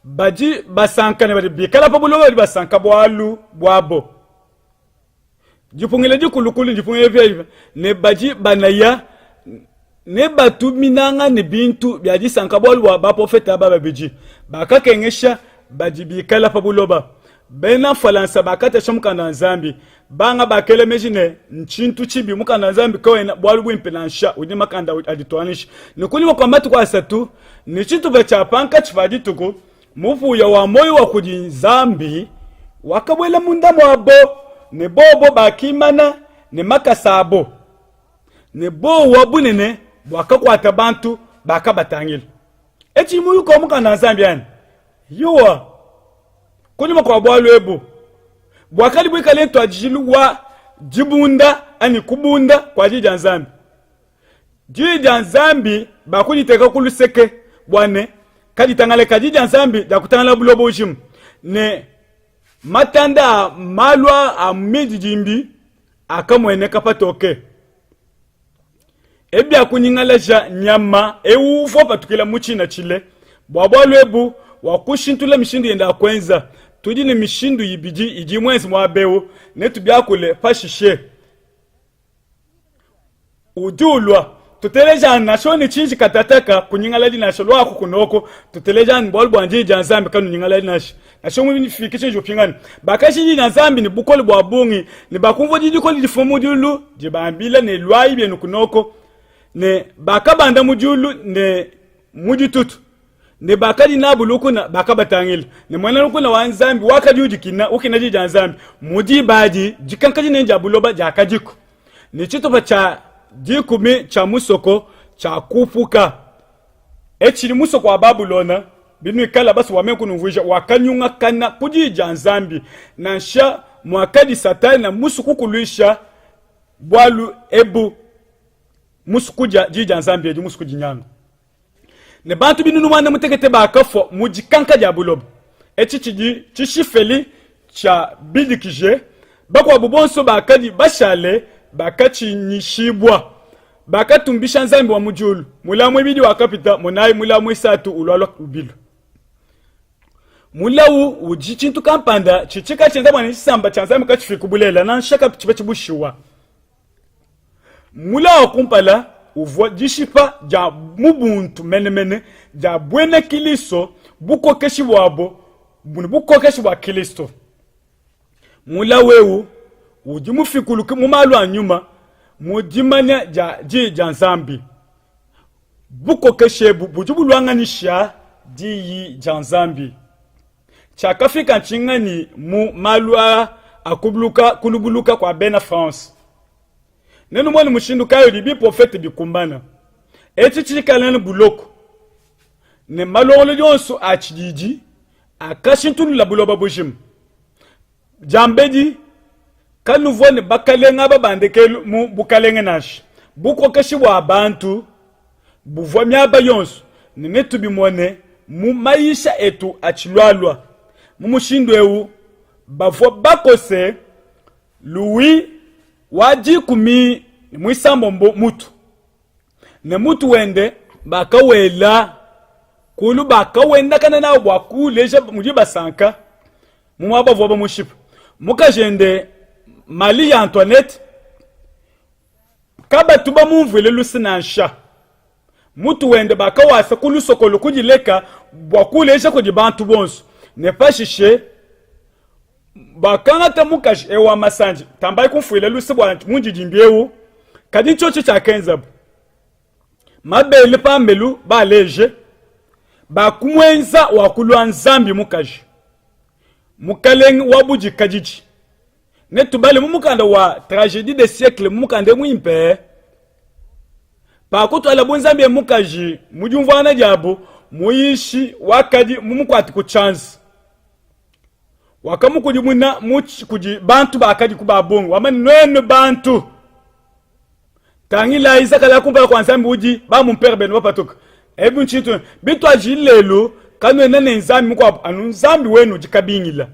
B: badi basanka ne badi bikala pa buloba badi basanka bualu buabo. Dipungila Dikulukulu ndipungila dipiadipia, ne badi banaya ne batuminanga ne bintu bia disanka bualu bua baprofete aba babidi bakakengesha badi bikala pa buloba. Bena Mfualansa bakatesha mukanda wa Nzambi. Banga bakela meji ne, ntshintu tshibi, mukanda wa Nzambi kawena bualu buimpe nansha, udi ne makanda adituanyisha. Ne kunyima kua matuku asatu ne tshitupa tshia pankatshi pa dituku, Mupuya wa muoyo wa kudi Nzambi wakabuela munda muabo, ne bobo bakimana ne makasa abo, ne buowa bunene buakakuata bantu bakabatangila. Etshi muyuki wa mukanda wa Nzambi anyi? Yuwa. Kunyima kua bualu ebu buakadi buikale ntuadijilu wa dibunda anyi kubunda kua Diyi dia Nzambi. Diyi dia Nzambi bakuditeka ku luseke bua ne kaditangaleka Diyi dia Nzambi dia kutangala buloba bujima ne matanda a malu a mididimbi akamueneka patoke. Ebi biakunyingalaja nyama eu uvua upatukila mu tshina tshile. Bua bualu ebu, wakushintulula mishindu yende ya kuenza. Tudi ne mishindu ibidi idi muenze muaba eu, netubiakule pashishe. Udi ulua. Tuteleja nansha ne tshinji katataka kunyingaladi nansha luaku kunoko tuteleja bualu bua ndiyi dia Nzambi kanunyingaladi nansha nansha mufike tshinji upingane bakashi diyi dia Nzambi ne bukole bua bungi ne bakumvua di dikole difuma mu diulu dibambila ne luayi bienu kunoko ne bakabanda mu diulu ne mu ditutu ne bakadi nabu lukuna bakabatangila ne muena lukuna wa Nzambi wakadi udikina ukina di dia Nzambi mu diba adi dikanka dinene dia buloba diakadiku ne tshitupa tshia dikumi tshia musoko tshiakupuka etshi musoko wa Babulona binuikala basue bua meme kunumvuija wakanyungakana ku diyi dia Nzambi nansha muakadi Satana musue kukuluisha bualu ebu musue kudia diyi dia Nzambi edi musue kudinyanga ne bantu binunu muanda mutekete bakafua mu dikanka dia buloba. Etshi tshidi tshishifeli tshia bidikije, bakuabu bonso bakadi bashale bakatshinyishibua, bakatumbisha Nzambi wa mu diulu. Mulawu muibidi wakapita, monayi mulawu muisatu ulualua lubilu. Mulawu udi tshintu kampanda tshidi katshienza bua ne tshisamba tshia Nzambi katshifiki bulelela nansha katshipetshi bushuwa. Mulawu wa kumpala uvua dishipa dia mu buntu menemene dia buena Kilisto, bukokeshi buabo ne bukokeshi bua Kilisto. Mulawu eu udi mufikuluke mu malu a nyuma mu dimanya dia Diyi dia Nzambi. Bukokeshi ebu budi buluanganyisha Diyi dia Nzambi. Tshiakafika ntshinganyi mu malu aa a kubuluka kulubuluka kua bena France? Nenumone mushindu kayi udi biprofete bikumbana. Etshi tshikale ne buloko ne malongolodi onso a tshididi akashintulula buloba bujima. Diambedi kanuvua ne bakalenge aba ba ndekelu mu bukalenge nansha. Bukokeshi bua bantu buvua miaba yonso ne netubimone mu mayisha etu atshilualua. Mu mushindu eu bavua bakose Louis wa dikumi ne muisambombo mutu ne mutu wende bakawela kulu bakawendakana nawu bua kuleja mudi basanka mu muaba bavua bamushipa. Mukajende Marie Antoinette kabatu bamumvuile luse nansha. Mutu wende bakawasa ku lusokolo ku dileka bua kuleja kudi bantu bonso, ne pashishe bakangata mukaji eu wa masandi. Tambayi kumfuila luse bua mundidimbi eu, kadi ntshiotshi tshiakenzabu. Mabele pambelu baleje bakumuenza wa kulua nzambi mukaji, mukalenge wa budikadidi. Netubale mu mukanda wa Tragedie des siècles, mu mukanda muimpe, pakutuala bu nzambi ya mukaji mu diumvuangana diabu, muyishi wakadi mumukuate ku tshianza wakamukudimuna kudi bantu bakadiku ba bungi, wamba ne, nuenu bantu tangilayi Zakala kumpala kua Nzambi udi ba mumpere benu bapatuka. Ebi ntshintu bituajili lelu, kanuena ne nzambi mukuabu anu Nzambi wenu udi kabingila.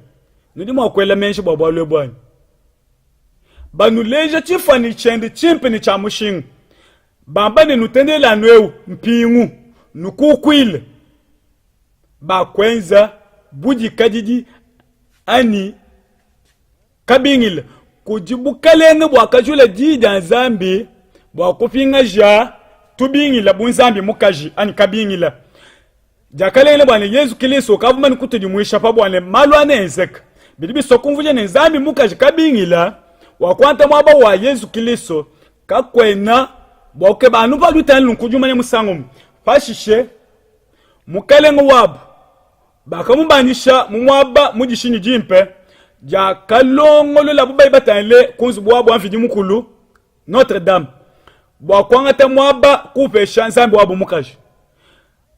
B: Nudi mua kuela meji bua bualu ebu anyi? Banuleja tshimfuanyi tshiende tshimpe ne tshia mushinga, bamba ne, nutendelele anu eu mpingu, nukukuile. Bakuenza budikadidi anyi kabingila kudi bukalenge buakajula diyi dia Nzambi bua kupingaja tubingila bu Nzambi mukaji anyi kabingila. Diakalengele bua ne Yezu Kilisto ukavua mumane kutudimuisha pa bua ne malu anenzeka. Bidi bisua kumvuija ne Nzambi mukaji kabingila wakuanta muaba wa Yezu Kilisto kakuena bua kukeba anu pa lutanda nunku dimanya musangu umue. Pashishe Mukalenge wabu bakamubandisha mu muaba mu dishinyi dimpe diakalongololabu bayi batangile ku nzubu wabu wa Mvidi Mukulu Notre Dame bua kuangata muaba kuupesha nzambi wabu mukaji.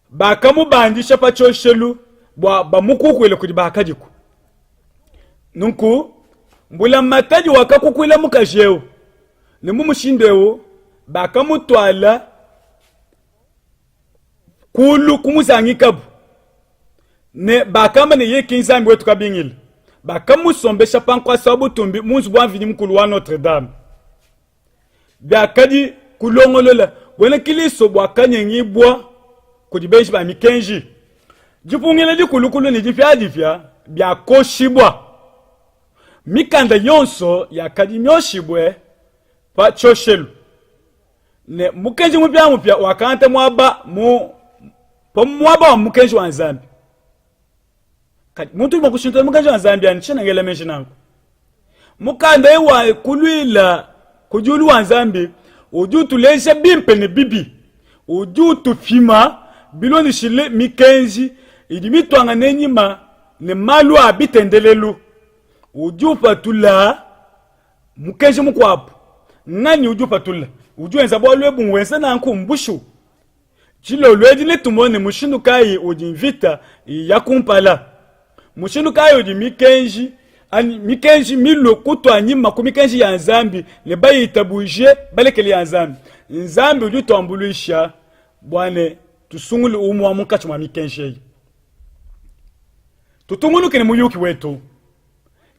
B: Bakamubandisha pa tshioshelu bua bamukukuile kudi bakadiku. Nunku mbulamatadi wakakukuila mukaji eu, ne mu mushindu eu bakamutuala kulu kumuzangikabu ne bakamba ne yeye ki Nzambi wetu kabingila. Bakamusombesha pa nkuasa wa butumbi mu nzubu wa Mvidi Mukulu wa Notre Dame. Biakadi kulongolola buena Kilisto buakanyengibua kudi benji ba mikenji. Dipungila dikulukulu ne dipiadipia biakoshibua. Mikanda yonso yakadi mioshibue pa tshioshelu. Ne mukenji mupiamupia wakangata muaba mu pa muaba wa mukenji wa Nzambi. Kadi muntu udi mua kushintulula mukenji wa Nzambi anyi? Tshiena ngela meji nanku. Mukanda eu wa kuluila ku diulu wa Nzambi udi utuleja bimpe ne bibi, udi utupima bilondeshile mikenji idi mituangane nyima ne malu a bitendelelu, udi upatula mukenji mukuabu. Nganyi udi upatula? Udi wenza bualu ebu wenza nanku mbushuwa. Tshilolo edi netumone mushindu kayi udi mvita ya kumpala, mushindu kayi udi mikenji anyi mikenji milue kutua nyima ku mikenji ya Nzambi ne bayitabuje balekele ya Nzambi. Nzambi udi utuambuluisha bua ne tusungule umue wa munkatshi mua mikenji eyi. Tutungunuke ne muyuki wetu.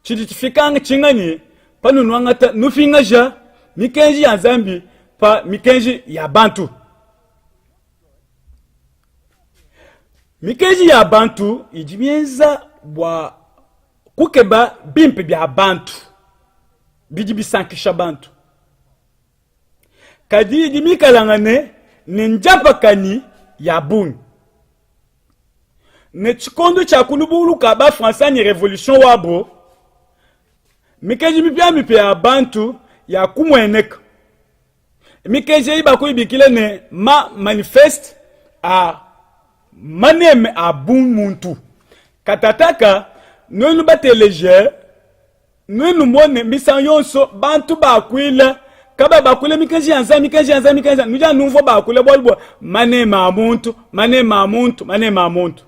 B: Tshidi tshifika tshinganyi panunuangata nupingaja mikenji ya Nzambi pa mikenji ya bantu? Mikenji ya bantu idi mienza bua kukeba bimpe bia bantu bidi bisankisha bantu, kadi idi mikalangane ne ndiapakanyi ya bungi. Ne tshikondo tshia kulubuluka ba Français anyi revolution wabo, mikenji mipiamipia ya bantu ya kumueneka. Mikenji eyi bakuyibikila ne ma manifeste a maneme a bumuntu. Katataka nuenu bateleje Nuenu mone misangu yonso bantu bakuila kaba bakuila mikenji ya Nzambi, mikenji ya Nzambi, mikenji ya Nzambi. Nudi anumvua bakula bualu bua maneme a muntu, maneme a muntu, maneme a muntu.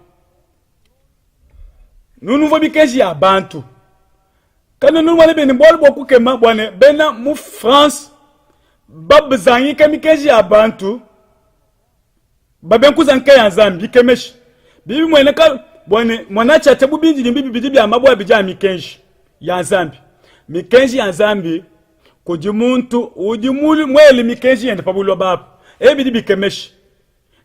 B: Nunumvua mikenji ya bantu. Kanuena numona bene bualu bua kukema bua ne bena mu France babzangika mikenji ya bantu babenkuza ya Nzambi bikemesha bidi bimueneka bua ne muanatshiatshia bu bindidimbi bibidi bia mabue abidi a mikenji ya Nzambi. Mikenji ya Nzambi kudi muntu udi muele mikenji yende pa buloba apa. Ebi bidi bikemesha.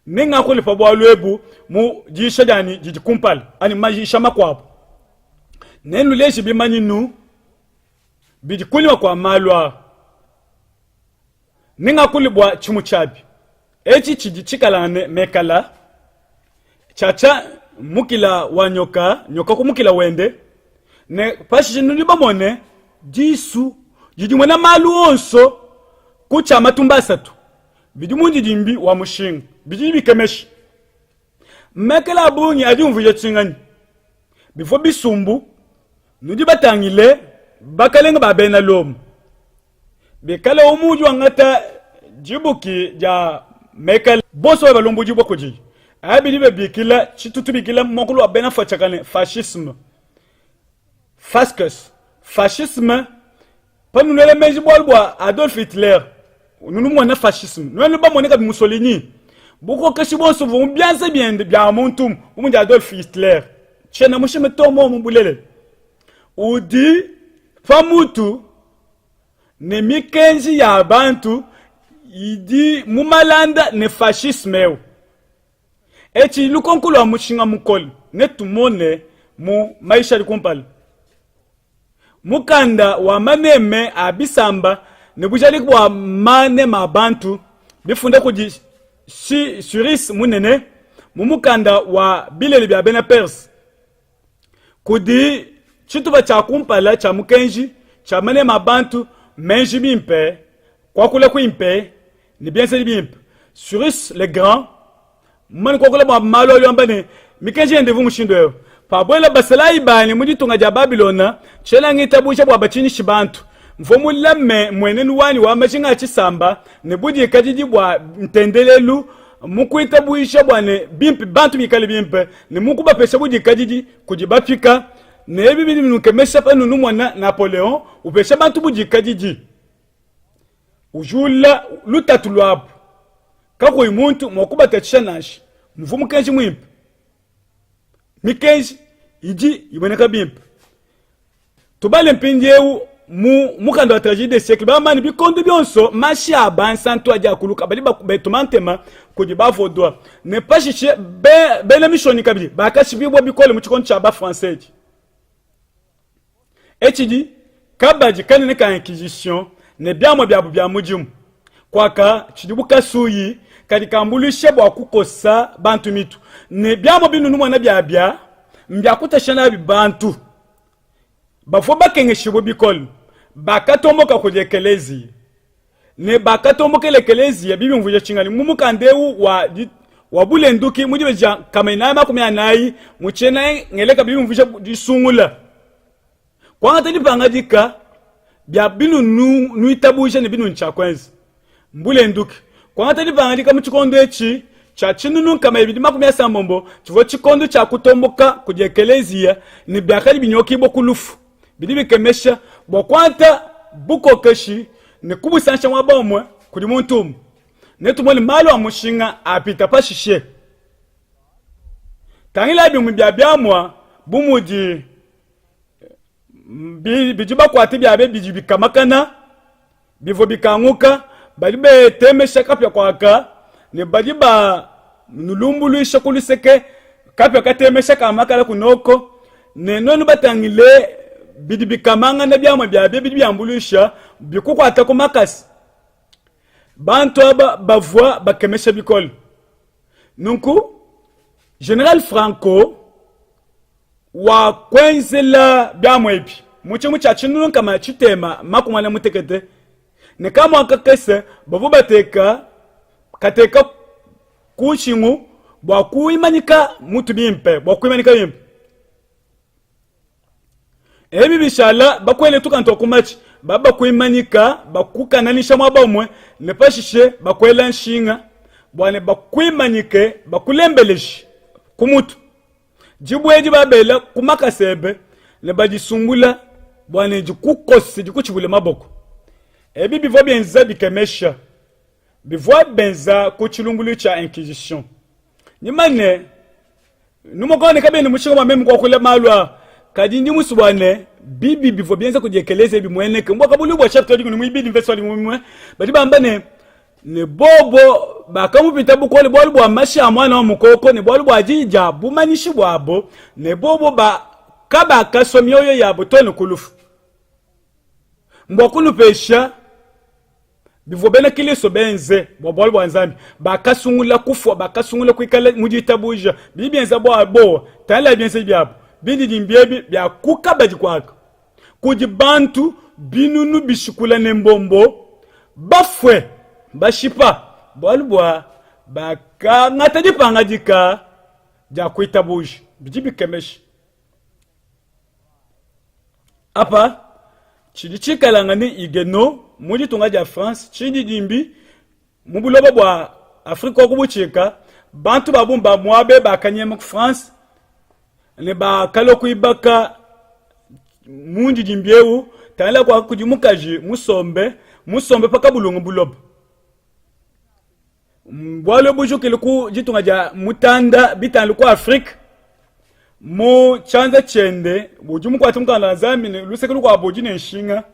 B: Nengakule pa bualu ebu mu diyisha dianyi didi kumpala anyi mayisha makuabu. Nennuleje bimanyinu bidi kunyima kua malu aa. Nengakule bua tshimue tshiabi etshi tshidi tshikalangane mekala tshiatshia mukila wa nyoka, nyoka ku mukila wende, ne pashishe nudi bamone disu didi muena malu onso ku tshia matumba asatu bidi mundidimbi wa mushinga bidi bikemesha. Mekala a bungi adi umvuija tshinganyi? Bivua bisumbu, nudi batangile bakalenge ba bena Lomo Bikala umue udi wangata dibuki dia mekala, bonso badi balombodibua kudiyi. Aba bidi babikila tshitu tubikila mu muakulu wa bena mfuatshiaka ne fascisme, fasces. Fascisme, panuenu nuela meji bualu bua Adolf Hitler, nunu mona fascisme, nuenu bamone kabidi Mussolini, bukokeshi buonso buvua mu bianza biende bia muntu bu mudi Adolf Hitler. Tshiena mushime to muomu bulelela. Udi pa mutu ne mikenji ya bantu idi mu malanda ne fascisme eu. Etshi lukonko lua mushinga mukole. Netumone mu mayisha adi kumpala. Mukanda wa maneme a bisamba ne bujadiki bua maneme a bantu bifunda kudi Cyrus Munene mu mukanda wa bilele bia bena Perse kudi tshitupa tshia kumpala tshia mukenji tshia maneme a bantu, meji mimpe, kuakula kuimpe ne bienzedi bimpe. Cyrus le Grand mumane kuakula bua malu ayo amba ne, mikenji yende ivua mushindu eu: Pabuela basalayi banyi mu ditunga dia Babilona, tshiena ngitabuja bua batshinyishi bantu. Mvua mulame mmuenenu wanyi wa majinga a tshisamba ne budikadidi bua ntendelelu mu kuitabuja bua ne, bimpe bantu bikale bimpe ne mu kubapesha budikadidi kudi bapika, ne ebi bidi binukemesha panudi numona Napoleon upesha bantu budikadidi. Ujula lutatu luabu kakuyi muntu mua kubatatshisha nansha. Muvua mukenji muimpe. Mikenji idi imueneka bimpe. Tubale mpindieu mu mukanda wa Tragedie des siècles, bamba ne bikondo bionso mashi a bansantu adi akuluka, badi batuma ntema kudi ba-Vaudois ne pashishe bena Mishonyi kabidi bakashipibua bikole mu tshikondo tshia ba-Français etshi. Etshidi kabadi kanene ka Inquisition ne biamua biabu bia mudimu kuaka tshidi bu kasuyi kadi kambuluisha bua kukosa bantu mitu ne biamua binunu biabia mbia kutesha nabi bantu bavua bakengeshibue bikole bakatomboka kudi ekeleziya ne bakatombokela ekeleziya bibi tshinganyi mu mukanda eu wa wa bulenduki mu dibeji dia nkama inayi 40 mu tshiena ngeleka bidi biumvuija disungula kuangata dipangadika bia binunu nuitabuja ne binunu tshia kuenza mbulenduki kuangata dipangadika mu tshikondo etshi tshia tshinunu 280 tshivua tshikondo tshia kutomboka kudi ekeleziya ne biakadi binyokibua ku lufu bidi bikemesha bua kuangata bukokeshi ne kubusansha muaba umue kudi muntu umue Netumone malu a mushinga apita pashishe. Tangila bimue bia biamua bu mudi bidi bakuate biabe bidi bikamakana, bivua bikanguka, badi betemesha kapia kuaka ne badi banulumbuluisha ku luseke kapia katemesha ka makala kunoko ne nuenu batangile bidi bikamangana biamua biabe bidi biambuluisha bikukuata ku makasa. Bantu aba bavua bakemesha bikole. Nunku General Franco wakuenzela biamua ebi mu tshidimu tshia 1941 ne kamua kakese bavua bateka kateka ku nshingu bua kuimanyika mutu bimpe bua kuimanyika bimpe. Ebi bishala bakuele tukanda tua ku matshi, baba bakuimanyika, bakukananisha muaba umue, ne pashishe bakuela nshinga bua ne bakuimanyike, bakulembeleje ku mutu. Dibue edi babela ku makasa ebe ne badisumbula bua ne dikukose, dikutshibule maboko. Ebi bivua bienza bikemesha, bivua benza ku tshilumbuluilu tshia Inquisition. Nyuma ne Numukone kabiena mushinga bua meme kuakula malu aa, kadi ndi musue bua ne bibi bivua bienza kudi ekeleziya bimueneke. Mu Buakabuluibua chapitre wa 12 mvese wa 11 badi bamba ne, ne bobo bakamupita bukole bualu bua mashi a muana wa mukoko ne bualu bua diyi dia bumanyishi buabo, ne bobo ba kabakasua mioyo yabo too ne ku lufu. Mbua kunupesha bivua bena Kristo benze bua bualu bua Nzambi. Bakasungula kufua, bakasungula kuikala mu ditabuja. Bidi bienza bua bowa, tangila bienzedi biabu bindidimbi ebi bia ku kabadi kuaka kudi bantu binunu bishikula ne mbombo bafue bashipa bualu bua bakangata dipangadika dia kuitabuja. Bidi bikemesha. Apa tshidi tshikalanga ne Huguenot mu ditunga dia France, tshindidimbi mu buloba bua Afrika wa ku butshika, bantu ba bungi ba muaba bakanyema ku France ne bakalua kuibaka mundidimbi eu. Tangila kua kudi mukaji musombe musombe pa kabulungu buloba. Bualu bujukile ku ditunga dia mutanda bitangile ku Afrike mu tshianza tshiende udi mukuate mukanda wa Nzambi ne luseke lukuabu udi ne nshinga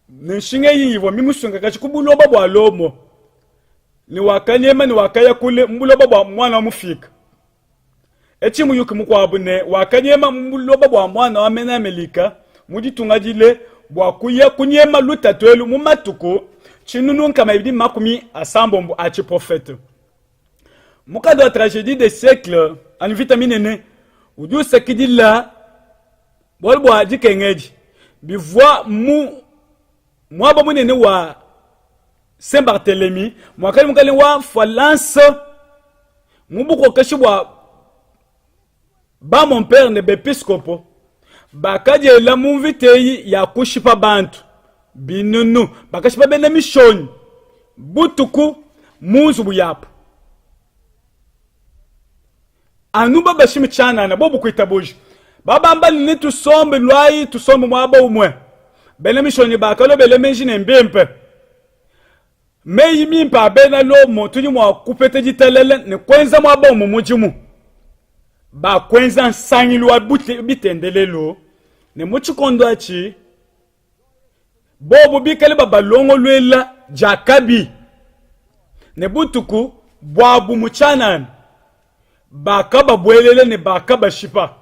B: ne nshinga eyi ivua mimusunkakaje ku buloba bua Lomo ne wakanyema ne wakaya kule mu buloba bua muana wa mufika. Etshi muyuki mukuabu ne wakanyema mu buloba bua muana wa mena Amelika mu ditunga dile bua kuya kunyema lutatu elu mu matuku 1260 a tshiprofete. Mukanda wa Tragedie des siècles anyi mvita minene udi usakidila bualu bua dikenga edi bivua mu muaba munene wa Saint Barthelemy muakadi mukalenge wa Falanse mu bukokeshi bua ba mon père ne bepiskopo bakadiela mu mvita eyi ya kushipa bantu binunu, bakashipa bena mishonyi butuku mu nzubu yabu anu babashime tshianana bobu kuitabuja babamba ne tusombe luayi tusombe muaba umue bena mishonyi bakalua bela meji ne mbimpe Meyi mimpe a bena Lomo tudi mua kupeta ditalala ne kuenza muaba umue mudimu. Bakuenza nsangilu wa bitendelelu ne mu tshikondo atshi bobu bikale babalongoluela diakabi ne butuku buabu mu tshianana bakababuelela ne bakabashipa.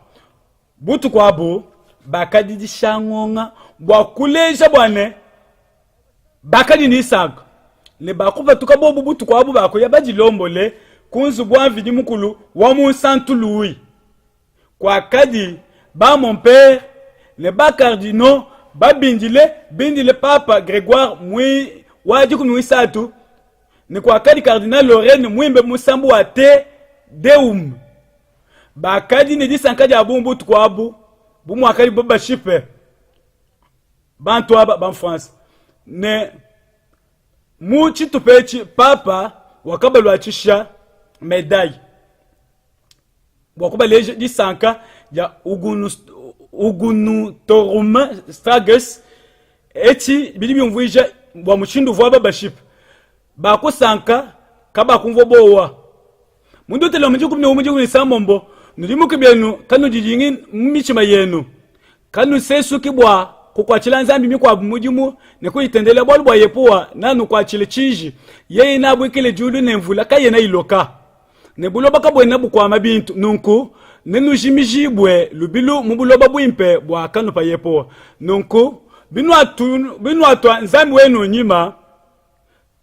B: Butuku abu bakadidisha ngonga bua kuleja bua ne bakadi ne disanka ne bakupatuka bobu butuku abu bakuya badilombole ku nzubu wa Mvidi Mukulu wa Munsantu Louis kuakadi ba mon père ne ba cardinaux babindile bindile Papa Gregoire mui wa dikumi muisatu ne kuakadi Cardinal Lorraine muimbe musambu wa Te Deum. Bakadi ne disanka dia bungi butuku abu bu muakadi bashipe bantu aba ba France ne mu tshitupa etshi papa wakabaluatshisha medaille bua kubaleja disanka dia Ugunutorum Strages. Etshi bidi biumvuija bua mushindu uvuabu bashipe bakusanka kabakumvua buowa. Mu Dutelome 11:16, Nudimuke bienu, kanudidingi mu mitshima yenu, kanusesuki bua kukuatshila nzambi mikuabu mudimu ne kuyitendelela, bualu bua Yehowa neanukuatshile tshiji, yeye neabuikile diulu ne mvula kayena iloka, ne buloba kabuena bukuama bintu, nunku nenujimijibue lubilu mu buloba buimpe buakanupa Yehowa. Nunku binuatua Nzambi wenu nyima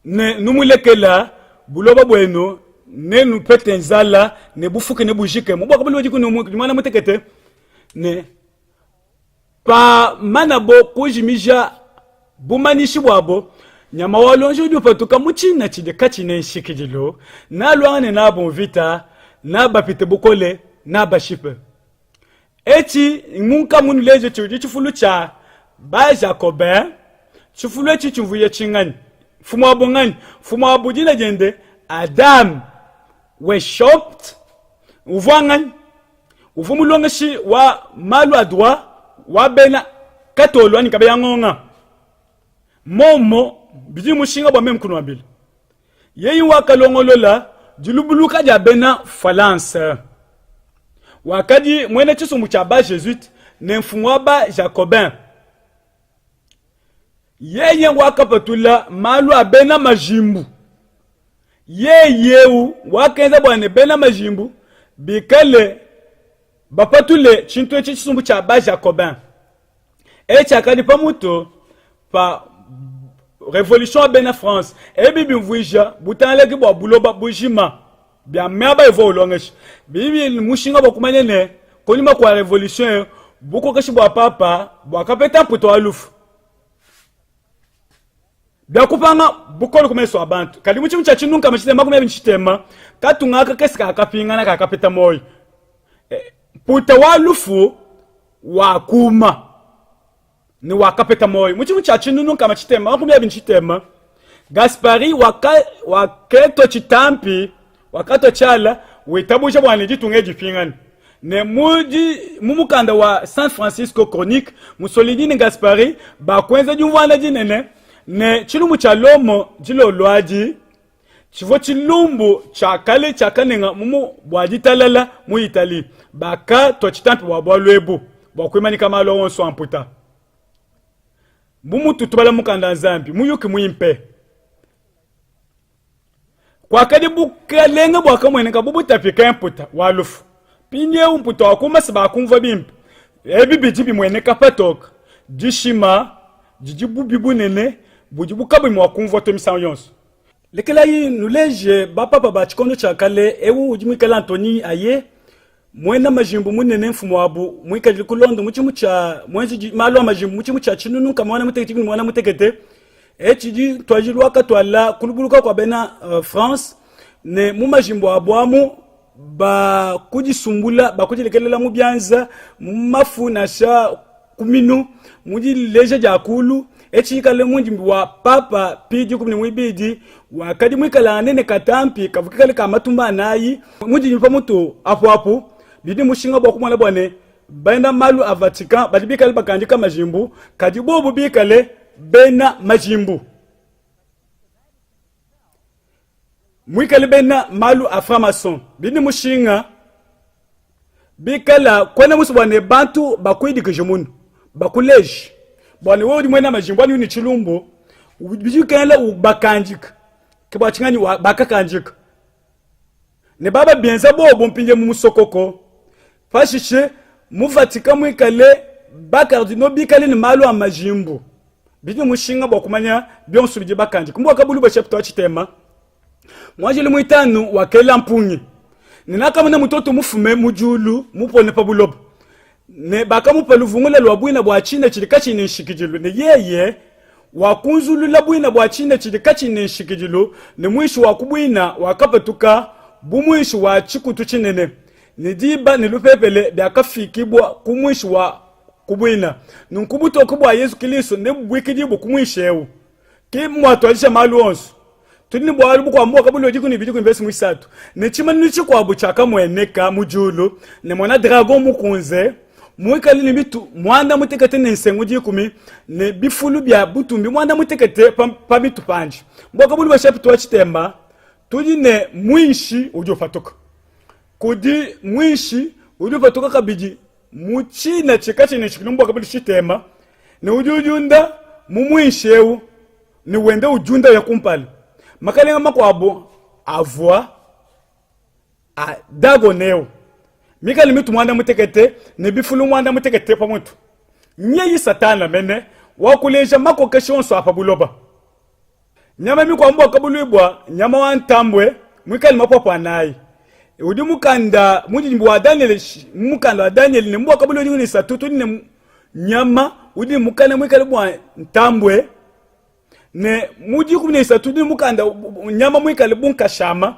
B: ne numulekela buloba buenu nenupete nzala ne bufuke ne bujike mu bua budi muana mutekete ne pamanabo kujimija bumanyishi buabo nyama wa luonji udi upatuka mu tshina tshidi katshina nshikidilu naluangane nabo mvita nabapite bukole nabashipe Etshi munkamunuleje tshidi tshifulu tshia ba Jacobin. Tshifulu etshi tshivuye tshinganyi? Mfumu wabu nganyi? Mfumu wabu dina diende Adam Weishaupt. Uvua nganyi? Uvua mulongeshi wa malu a droit wa bena Katolo anyi kabeya ngonga. Momo bidi mushinga bua meme kunuambila. Yeye wakalongolola dilubuluka dia bena Falanse. Wakadi muena tshisumbu tshia ba Jesuite ne mfumu wa ba Jacobin. Yeye wakapatula malu a bena majimbu. Yeye eu wakenza bua ne bena majimbu bikale bapatule tshintu etshi tshisumbu tshia ba Jacobin. Etshi tshiakadi pa mutu pa revolution wa bena France. Ebi bimvuija butangalaki bua buloba bujima bia miaba ivua ulongesha. Bidi ne mushinga bua kumanya ne, kunyima kua revolution eu, bukokeshi bua papa buakapeta mputa wa lufu. Bia kupanga bukole ku mesu a bantu. Kadi mu tshimu tshia tshinunu 320, katunga aka kakese kakapingana kakapeta muoyo. Mputa wa lufu wakuma ne wakapeta muoyo. Mu tshimu tshia 620, Gaspari waketwa tshitampi, wakatwa tshiala witabuja bua ne ditunga edi dipingane. Ne mu mukanda wa San Francisco Chronique, Mussolini ne Gaspari bakuenza diumvuana dinene ne tshilumbu tshia Lomo dilolo adi tshivua tshilumbu tshia kale tshiakanenga mu bua ditalala mu Italie. Bakatua tshitampi bua bualu ebu bua kuimanyika malu onso a mputa. Bu mutu tubala mukanda wa Nzambi, muyuki muimpe. Kuakadi bukalenge buakamueneka bu butapika mputa wa lufu. Mpindieu mputa wa ku masa bakumvua bimpe. Ebi bidi bimueneka patoke. Dishima didi bubi bunene budibu kabayi mua kumvua to misangu yonso. Lekelayi nuleje bapapa ba tshikondo tshia kale, eu udi muikale Anthony Aye, muena majimbu munene mfumuabu muikadile ku Londres mu tshimu tshia muenzeji malu a majimbu mu tshimu tshia 1881 etshidi ntuadijilu wakatuala kulubuluka kua bena uh, France ne mu majimbu abu amu bakudisumbula bakudilekelela mu bianza mu mafu nansha ku minu mu dileja dia kulu etshi ikale mundimbi wa papa pi 12 wakadi muikalangane ne katampi kavua kikale ka matumba anayi mudimbi pa mutu apu apu bidi mushinga bua kumona bua ne bena malu a Vatican badi bikale bakandika majimbu kadi bobu bikale bena majimbu muikale bena malu a franc-maçon bidi ne mushinga bikala kuena musue bua ne bantu bakuidikije munu bakuleje bua ne wewe udi muena majimbu anyi ne tshilumbu bidi bikengela ubakandika ke bua tshinganyi bakakandika ne baba bienza bobo mpindie mu musokoko pashishe mu Vatican muikale bakardino bikale ne malu a majimbu bidi ne mushinga bua kumanya bionso bidi bakandika mu Buakabuluibua chapitre wa tshitema muanjelu muitanu wakela mpungi ne nakamona mutoto mufume mu diulu mupone pa buloba ne bakamupa luvungula lua buina bua tshina tshidi katshiyi ne nshikidilu ne yeye wakunzulula buina bua tshina tshidi katshiyi ne nshikidilu ne muishi wa ku buina wakapatuka bu muishi wa tshikutu tshinene ne diba ne lupepele biakafikibua ku muishi wa ku buina nunku butoke bua yezu kilisto nebubuikidibue ku muishi eu ke muatuadija malu onso tudi ne bualu bukuabu buakabulua dikumi ne bidi mvese muisatu ne tshimanyinu tshikuabu tshiakamueneka mu diulu ne mona dragon mukunze muikale ne mitu muanda mutekete ne nsengu dikumi ne bifulu bia butumbi muanda mutekete pa, pa mitu pandi buakabulua chapitre wa tshitemba tudi ne muinshi udi upatuka kudi muinshi udi upatuka kabidi mu tshina tshikatshi ne tshikulu buakabulua tshitema ne udi udiunda mu muinshi eu ne wenda udiunda ya kumpala makalenga makuabu avua a dagoneu mikale mitu muanda mutekete ne bifulu muanda mutekete pa mutu nyeyi satana mene wakuleja makokeshi onso a pa buloba nyama mikuabu buakabuluibua nyama wa ntambue muikale mapuapua anayi udi mukanda mudimbi wa daniel mukanda wa daniel ne mbuakabuluibua ne isatu tudi ne nyama udi ne mukana muikale bua ntambue ne mu 13 udi mukanda nyama muikale bu nkashama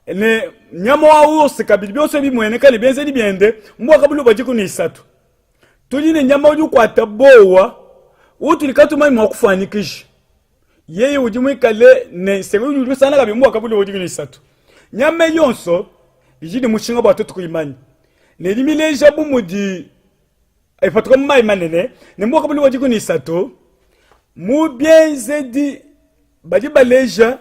B: ne nyama wa ours kabidi bionso bimueneka ne bienzedi biende mbua kabulu 13 tudi ne nyama udi ukuata bowa utudi katumanyi mua kufuanyikija yeye udi muikale ne nsengu udi usangana kabidi mbua kabulu 13 nyama yonso idi ne mushinga bua tuetu kuyimanya ne idi mileja bu mudi ipatuka mu mayi manene ne mu kabulu wa 13 mu bienzedi badi baleja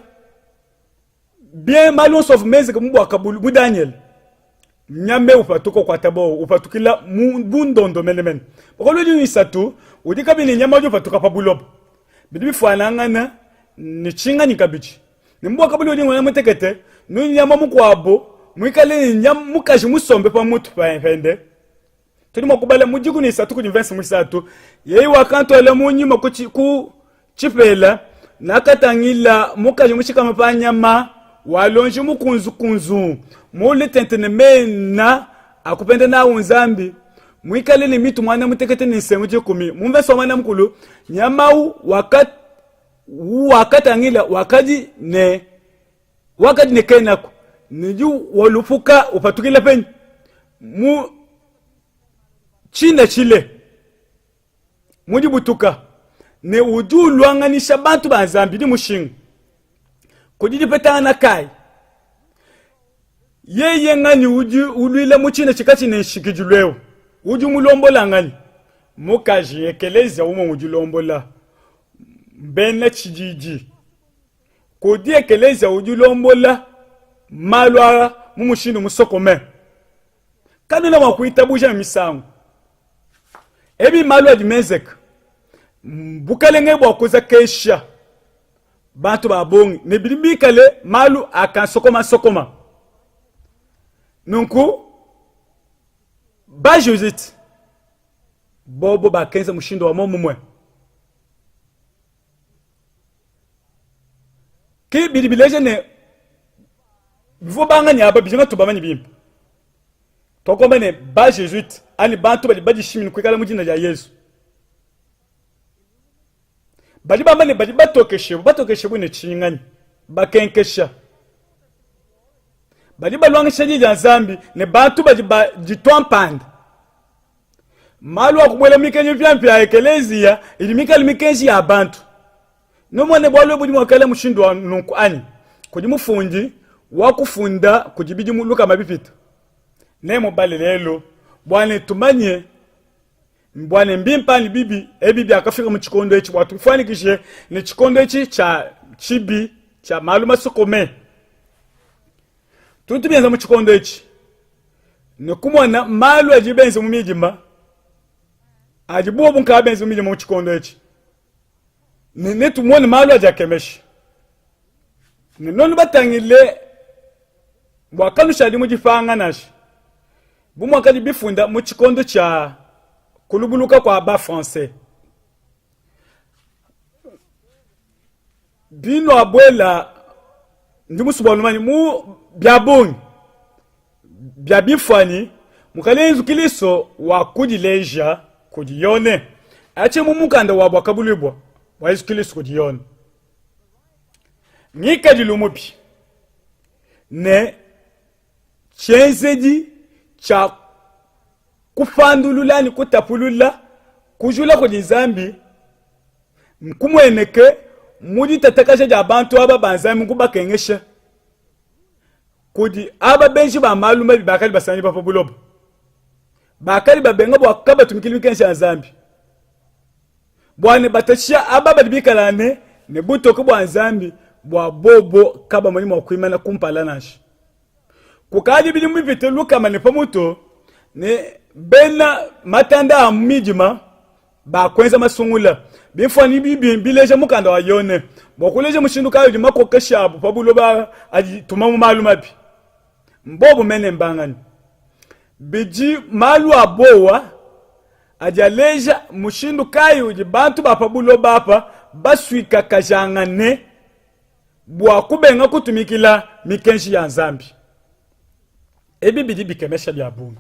B: bien malu onso avua menzeke mu buakabulu mu Daniel nyama upatuka ukuata bowa upatukila mu bundondo menemene buakabulu 13 udi kabidi ne nyama udi upatuka pa buloba bidi bifuanangana ne tshinganyi kabidi ne mu buakabulu udi muana mutekete ne nyama mukuabu muikale ne nyama mukaji musombe pa mutu pende tudi mua kubala mu 13 kudi mvese muisatu yeye wakantuala mu nyima ku ku tshipela nakatangila mukaji mushikame pa nyama walonji mukunzukunzu mule tente ne mena akupenda nawu nzambi muikale ne mitu muanda mutekete ne nsengu dikumi mu mvese wa muanda mukulu nyamau wakatangila wakadi ne wakadi ne kenaku nidi walupuka upatukila penyi mu tshina tshile mu dibutuka ne udi uluanganisha bantu ba nzambi ne mushinga kudi dipetangana kayi yeye nganyi udi uluila mu tshina tshikatshi ne nshikidilu eu udi mulombola nganyi mukaji ekelezia umue udi ulombola bena tshididi Kudi ekeleziya udi ulombola malu aa mu mushindu musokome. Kanuena mua kuitabuja misangu. Ebi malu adi menzeka. Bukalenge bua kuzakesha bantu ba bungi ne bidi bikale malu a kansokoma nsokoma. Nunku. Ba-Juzite bobo bakenza mushindu wa muomumue. Ke bidi bileja ne, bivua banganyi aba bidi ngatu bamanye bimpe. Tuakuamba ne, ba-Jesuite anyi bantu badi badishimine kuikala mu dina dia Yezu badi bamba ne badi batokeshibue, batokeshibue ne tshinganyi? Bakenkesha. Badi baluangisha di dia Nzambi ne bantu badi baditua mpanda. Malu a kubuela mikenji mipiamipia ya ekeleziya idi mikale mikenji ya bantu. Numone bualu ebu budi mua kuikala mushindu wa nunku anyi? Kudi mufundi wa kufunda kudi bidimu lukama bipita. Nemubale lelu bua ne tumanye bua ne mbimpe anyi bibi ebi biakafika mu tshikondo etshi bua tufuanyikije ne tshikondo etshi tshia tshibi tshia malu masokome. Tudi tubienza mu tshikondo etshi ne kumona malu adi benze mu midima adi bobu nkaya benze mu midima mu tshikondo etshi ne netumone malu adi akemesha ne nuenu batangile bua kanushadi mu dipanga nansha bu muakadi bifunda mu tshikondo tshia kulubuluka kua ba français binuabuela ndi musue bua numanye mu bia bungi bia bimfuanyi Mukalenge Yezu Kilisto wakudileja kudi Yone. Atshi mu mukanda wa Buakabuluibua bua Yezu Kilisto kudi Yone. Ngikadilu mubi ne tshienzedi tshia kupandulula ne kutapulula kujula kudi Nzambi nkumueneke mu ditatakaja dia bantu aba ba Nzambi nkubakengesha kudi aba benji ba malu mabi bakadi basanganyibua pa buloba, bakadi babenga bua kabatumikili mikenji ya Nzambi, bua ne batatshisha aba badi bikalane ne butoke bua Nzambi bua bobo kabamonyi mua kuimana kumpala nansha. Kukadi bidimu bipite lukama ne pa mutu ne bena matanda a midima bakuenza masungula. Bimfuanyi bibi mbileja mukanda wa Yone bua kuleja mushindu kayi udi makokeshi abu pa buloba adi tuma mu malu mabi. Mbobu mene mbanganyi? Bidi malu a buowa adi aleja mushindu kayi udi bantu ba pa buloba apa basuikakajangane bua kubenga kutumikila mikenji ya Nzambi. Ebi bidi bikemesha bia bungi.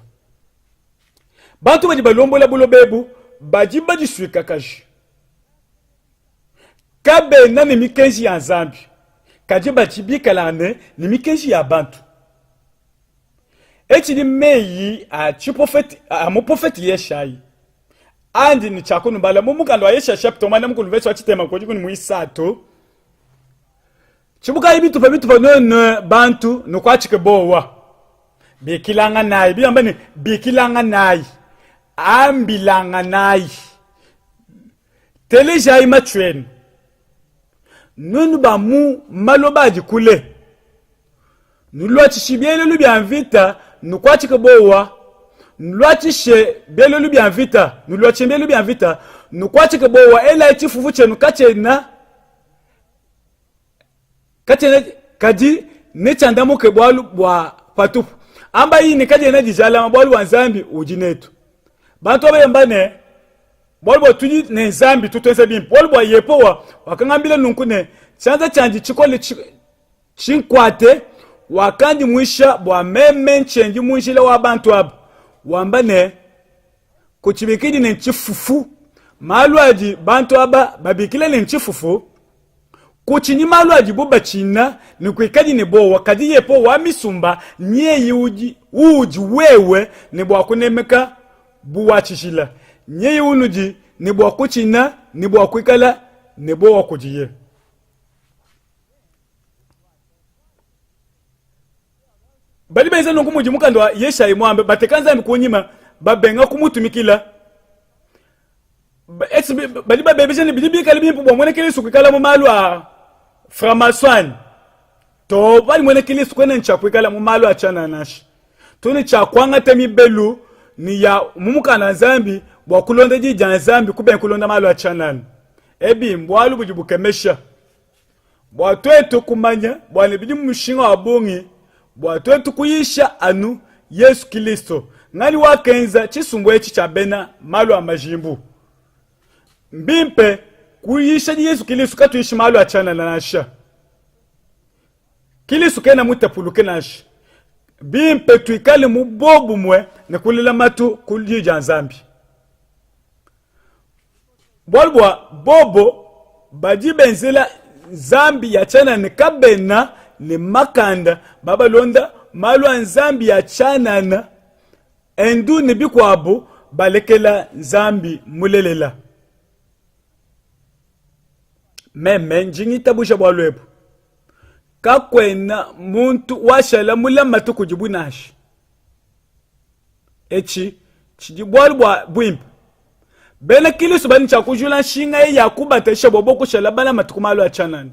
B: Bantu badi balombola buloba ebu badi badisuikakaje, kabena ne mikenji ya Nzambi, kadi badi bikalangane ne mikenji ya bantu. Etshidi meyi a tshiprofeti a muprofeti Yeshayi andi ne tshia kunubala mu mukanda wa Yeshaya chapitre muanda mukulu verse wa tshitema kudi kuni muisatu. Tshibukayi bitupa bitupa nuenu bantu, nukuatshike bowa. Bikilanganayi, biyamba ne bikilanganayi, ambilanganayi, telejayi matshu enu, nuenu ba mu maloba adi kule, nuluatshishe bielelu bia mvita, nukuatshike bowa, nuluatshishe bielelu bia mvita, nuluatshishe bielelu bia mvita, nukuatshike bowa, elayi tshifufu tshienu katshiena katshiena kadi netshiandamuke bualu bua patupu. Ambayi ne kadiena dijalama bualu bua Nzambi udi netu. Bantu aba yamba ne bualu bua tudi ne Nzambi tutuenza bimpe. Bualu bua Yehowa wakangambila nunku ne tshianza tshiandi tshikole tshinkuate, wakandimuisha bua meme ntshiendi mu njila wa bantu aba, wamba ne kutshibikidi ne ntshifufu. Malu adi bantu aba babikila ne ntshifufu Kutshinyi malu adibu batshina ne kuikadi ne buowa, kadi Yehowa wa misumba nyeye udi uudi wewe ne bua kunemeka bu wa tshijila, nyeye unudi ne bua kutshina ne bua kuikala ne buowa kudiye. Badi benza nunku mudi mukanda wa Yeshayi muambe, bateka Nzambi kunyima, babenga kumutumikila. Badi babebeja ne bidi bikale bimpe bua muena Kristo kuikala mu malu a franc-maçon to. Padi muena Kristo kuena ne tshia kuikala mu malu a tshianana nansha. Tudi ne tshia kuangata mibelu ne ya mu mukanda wa Nzambi bua kulonda diyi dia Nzambi, kubenga kulonda malu a tshianana. Ebi mbualu budi bukemesha. Bua tuetu kumanya bua ne bidi mushinga wa bungi bua tuetu kuyisha anu Yesu Kilisto. Nganyi wakenza tshisumbu etshi tshia bena malu a majimbu? Mbimpe kuyisha Yezu Kilisto, katuyishi malu a tshianana nansha. Kilisto kena mutapuluke nansha. Bimpe tuikale mu bobumue ne kulelamatu ku Diyi dia Nzambi. Bualu bua bobo badi benzela nzambi ya tshianana kabena ne makanda, babalonda malu a nzambi ya tshianana endu ne bikuabu, balekela Nzambi mulelela. Meme ndi ngitabuja bualu ebu. Kakuena muntu washala mulamate kudibu nansha. Etshi tshidi bualu bua buimpe. Bena Kristo badi ne tshia kujula nshinga eyi ya kubatesha bua bobu kushala balamate ku malu a tshianana.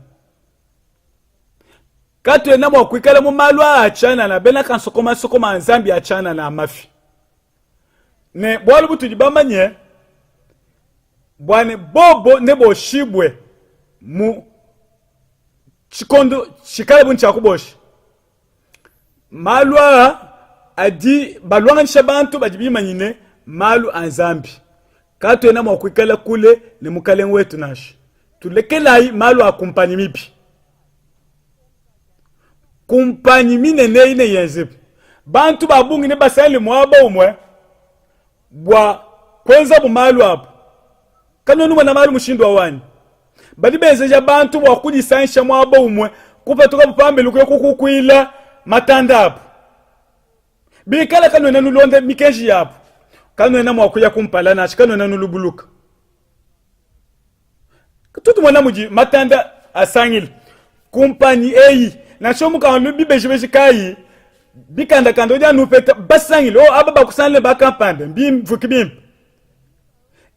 B: Katuena mua kuikala mu malu aa a tshianana, bena kansokomasokoma a Nzambi a tshianana a mafi. Ne bualu butudi bamanye bua ne bobo neboshibue mu tshikondo tshikalabu ne tshia kubosha. Malu aa adi baluanganyisha bantu badi bimanyine malu a Nzambi. Katuena mua kuikala kule ne Mukalenge wetu nansha. Tulekelayi malu a kumpanyi mibi. Kumpanyi minene eyi neyenze bantu ba bungi nebasangile muaba umue bua kuenzabu malu abu. Kanuena numona malu mushindu wa wanyi. Badi benzeja bantu bua kudisangisha muaba umue, kupatukabu pambelu kuya kukukuila matanda abu. Bikala kanuena nulonda mikenji yabu, kanuena mua kuya kumpala nansha, kanuena nulubuluka. Tutu mudi matanda asangila kumpanyi eyi, nansha mukanda bibejibeji kayi bikandakanda udi anu upeta basangile o aba bakusangile bakampanda mbimvuki bimpe.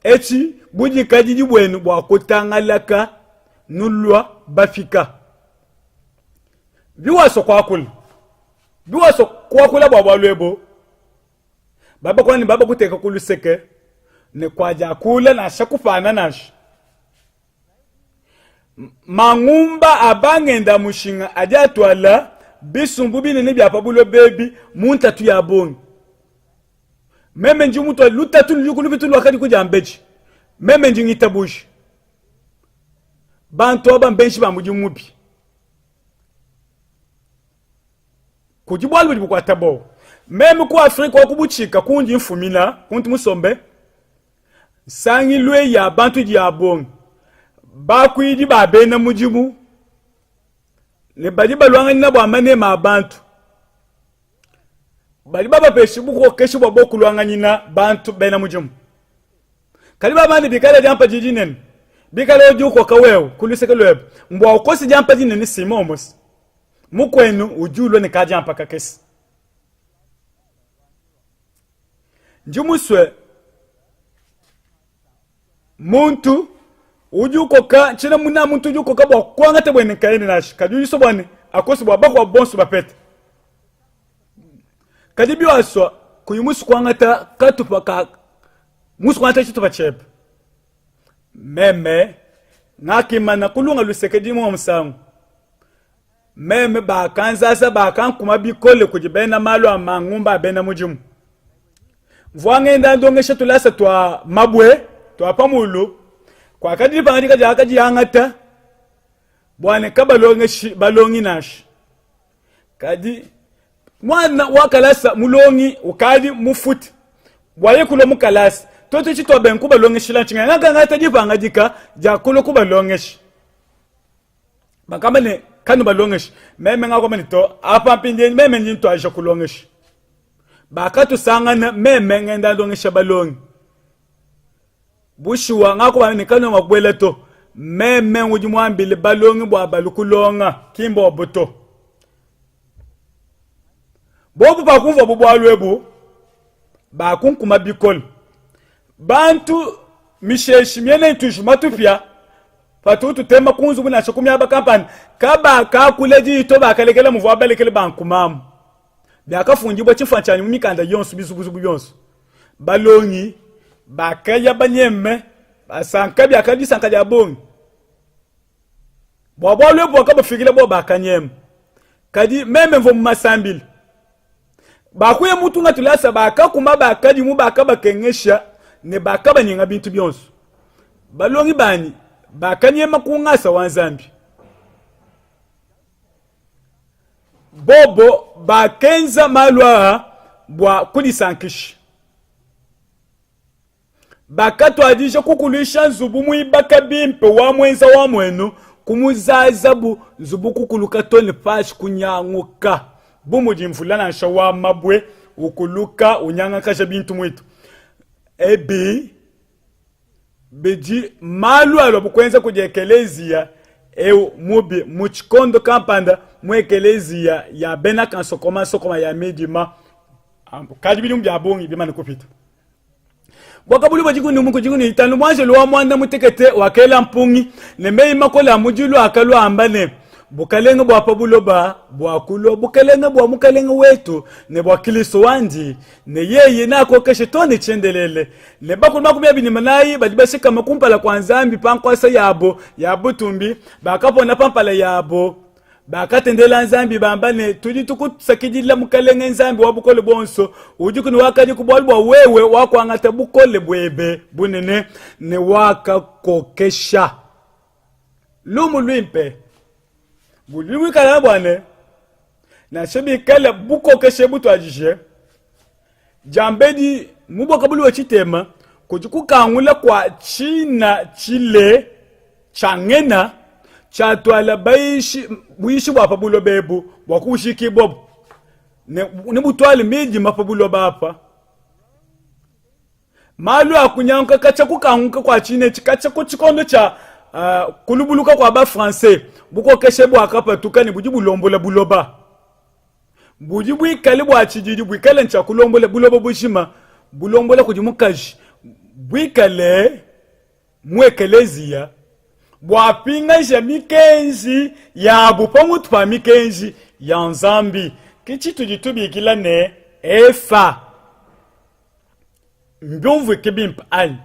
B: Etshi budikadidi buenu bua kutangalaka nulua bafika. Biwasua kuakula, biwasua kuakula bua bualu ebu, babakuani baba kuteka ku luseke ne kuadiakula nansha kupana nansha. Mangumba a bangenda mushinga adi atuala bisumbu binene bia pa buloba ebi mu ntatu ya bungi. Meme ndi mutua lutatu ludi ku lupitu luakadi kudiambedi. Meme ndi ngitabuja bantu aba mbenji ba mudimu mubi. Kudi bualu budi bukuata buowa. Meme ku Afrike wa ku butshika kundi mfumina, kuntu musombe, nsangilu eyi ya bantu idi ya bungi. Bakuidi ba bena mudimu ne badi baluanganina bua maneme a bantu badi babapeshe bukokeshi bua bobu kuluanganyina bantu bena mudimu. Kadi babandi bikale diampa didi dinene, bikale udi ukoka wewe ku luseke luebe, mbua ukose diampa dinene Simon Mose. Mukuenu udi ulua ne kadiampa kakese. Ndi musue muntu udi ukoka tshiena muna muntu udi ukoka bua kuangata buene nkayende nansha, kadi udi usua bua ne akose bua bakuabu bonso bapete. Kadi biwasua kuyi musue kuangata katupa ka musue kuangata tshitupa tshiebe, meme ngakimana ku lunga luseke dimue musangu. Meme bakanzasa bakankuma bikole kudi bena malu a mangumba a bena mudimu. Mvua ngenda ndongesha tulasa tua mabue tua pa mulu, kuakadi dipangadika diakadiangata bua ne kabalongeshi balongi nansha. Kadi muana wa kalasa mulongi ukadi mufute bua ye kulua mu kalasa, tuetu tshituabenga kubalongeshila ntshinganyi? Ngakangata dipangadika dia kulua kubalongesha. Bakamba ne, Kanubalongeshi. Meme ngakuamba ne, To, apa mpindieu meme ndi ntuadija kulongesha. Bakatusangana meme ngenda ndongesha balongi. Bushuwa ngakubambila ne, kanuena mua kubuela to. Meme ngudi muambile balongi bua balu kulonga, ki mbobu to. Bobu pakumvuabu bualu ebu, bakunkuma bikole. Bantu misheshi miena ituji matupia patubu tutema ku nzubu nansha ku miaba kampanda, kabakakula diyi to, bakalekela muvuabu balekele bankumamu. Biakafundibua tshimfuanyi tshianyi mu mikanda yonso, bizubuzubu bionso. Balongi bakaya banyeme basanka, biakadi disanka dia bungi. Bua bualu ebu buakabafikila bobu bakanyema. Kadi meme mvua mu masambila. Bakuya mu tunga tulasa bakakuma bakadimu bakabakengesha ne bakabanyenga bintu bionso. Balongi banyi bakanyema ku ngasa wa Nzambi. Bobo bakenza malu aa bua kudisankisha. Bakatuadija kukuluisha nzubu muibaka bimpe wa muenza wa muenu, kumuzazabu, nzubu kukuluka too ne panshi kunyanguka. Bu mudi mvula nansha wa mabue ukuluka unyangakaja bintu muitu, ebi bidi malu aluabu kuenza kudi ekeleziya eu mubi mu tshikondo kampanda mu ekeleziya ya bena kansokomansokoma ya midima kadi bidimu bia bungi bimane kupita. Buakabuluibua bua dikumi ne umue ku dikumi ne itanu, muanjelu wa muanda mutekete wakela mpungi ne meyi makole a mu diulu akalua amba ne, Bukalenge bua pa buloba buakulua bukalenge bua Mukalenge wetu ne bua Kristo wandi, ne yeye neakokeshe too ne tshiendelele. Ne bakulu 24 badi bashikama kumpala kua Nzambi pa nkuasa yabo ya butumbi bakapona pa mpala yabo Bakatendela Nzambi bamba ne, Tudi tukusakidila Mukalenge Nzambi wa Bukole Buonso, udiku ne wakadiku, bualu bua wewe wakuangata bukole buebe bunene ne wakakokesha. Lumu luimpe budi buikala bua ne, nansha bikale bukokeshe butuadije diambedi mu buakabuluibua tshitema, kudi kukangula kua tshina tshile tshia ngena tshiatuala bayishi buyishi bua pa buloba ebu bua kubushikibua ne, ne butuale midima pa buloba apa malu a kunyanguka katshia kukanguka kua tshine etshi katshia ku tshikondo tshia uh, kulubuluka kua ba français bukokeshe buakapatuka ne budi bulombola buloba budi buikale bua tshididi buikale ntshia kulombola buloba bujima bulombola kudi mukaji buikale mu ekeleziya bua apingaja mikenji yabu pamutu pa mikenji ya Nzambi. Ke tshitudi tubikila ne, Efa. Mbiumvuike bimpe anyi?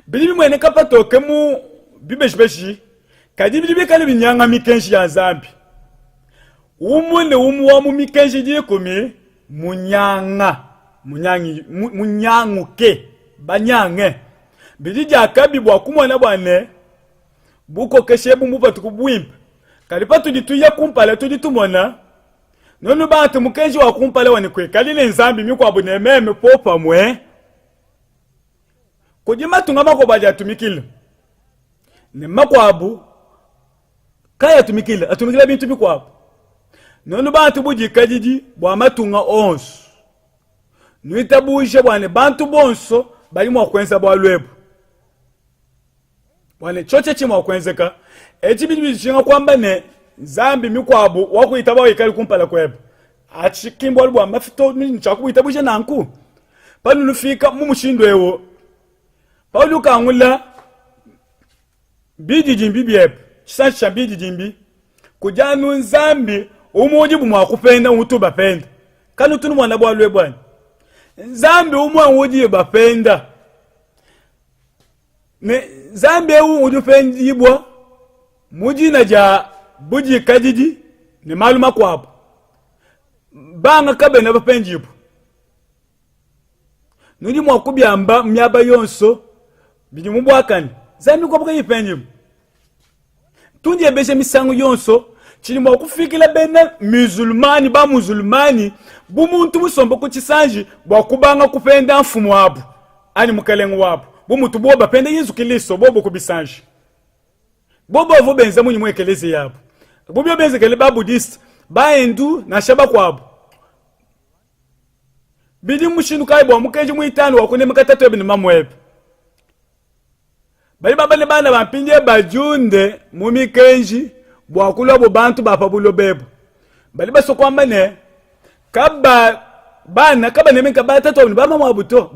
B: Bidi bimueneka patoke mu bibejibeji, kadi bidi bikale binyanga mikenji ya Nzambi. Umue ne umue wa mu mikenji dikumi munyanga, munyangi, munyanguke, banyange. Bidi diakabi bua kumona bua ne, bukokeshi ebu mbupatuku buimpe. Kadi patudi tuya kumpala tudi tumona nuenu bantu mukenji wa kumpala wa ne kuikali ne nzambi mikuabu ne meme popamue. Kudi matunga makuabu adi atumikila ne makuabu kayi atumikila, atumikila bintu bikuabu. Nuenu bantu budikadidi bua matunga onso, nuitabuje bua ne bantu bonso badi mua kuenza bualu ebu, bua ne tshiotshi etshi mua kuenzeka. Etshi bidi bijinga kuamba ne nzambi mikuabu wakuitaba wikale kumpala kuebe. Atshi ki mbualu bua mafi to, ntshiakubuitabuja nanku. Panunufika mu mushindu eu, paudi ukangula bididimbi biebe, tshisanji tshia bididimbi, kudi anu Nzambi umue udibu mua kupenda utu bapenda. Kanutu numona bualu ebu anyi? Nzambi umue udi bapenda, ne Nzambi eu udi upendibua mu dina dia budikadidi ne malu makuabu. Banga kabena bapendibua. Nudi mua kubiamba miaba yonso bidi mu buakane. Nzambi kuabu kayi penyi. Tundiebeja misangu yonso tshidi mua kufikila bena musulmani ba musulmani bu muntu musomba ku tshisanji bua kubanga kupenda mfumu wabu anyi mukalenge wabu bu mutu bobo bapenda Yezu Kilisto bobo ku bisanji. Bobo bavua benza munyi mu ekeleziya yabu? Bu bio benzekele ba Buddhiste, ba Hindu nansha bakuabu. Bidi mushindu kayi bua mukenji muitanu wa kunemeka tatuebe ne mamuebe? Badi bamba ne bana ba mpindieu badiunde mu mikenji bua kuluabu bantu ba pa buloba ebu. Badi basua kuamba ne, kaba bana kabanemeka ba tatuabu ne ba mamuabu to,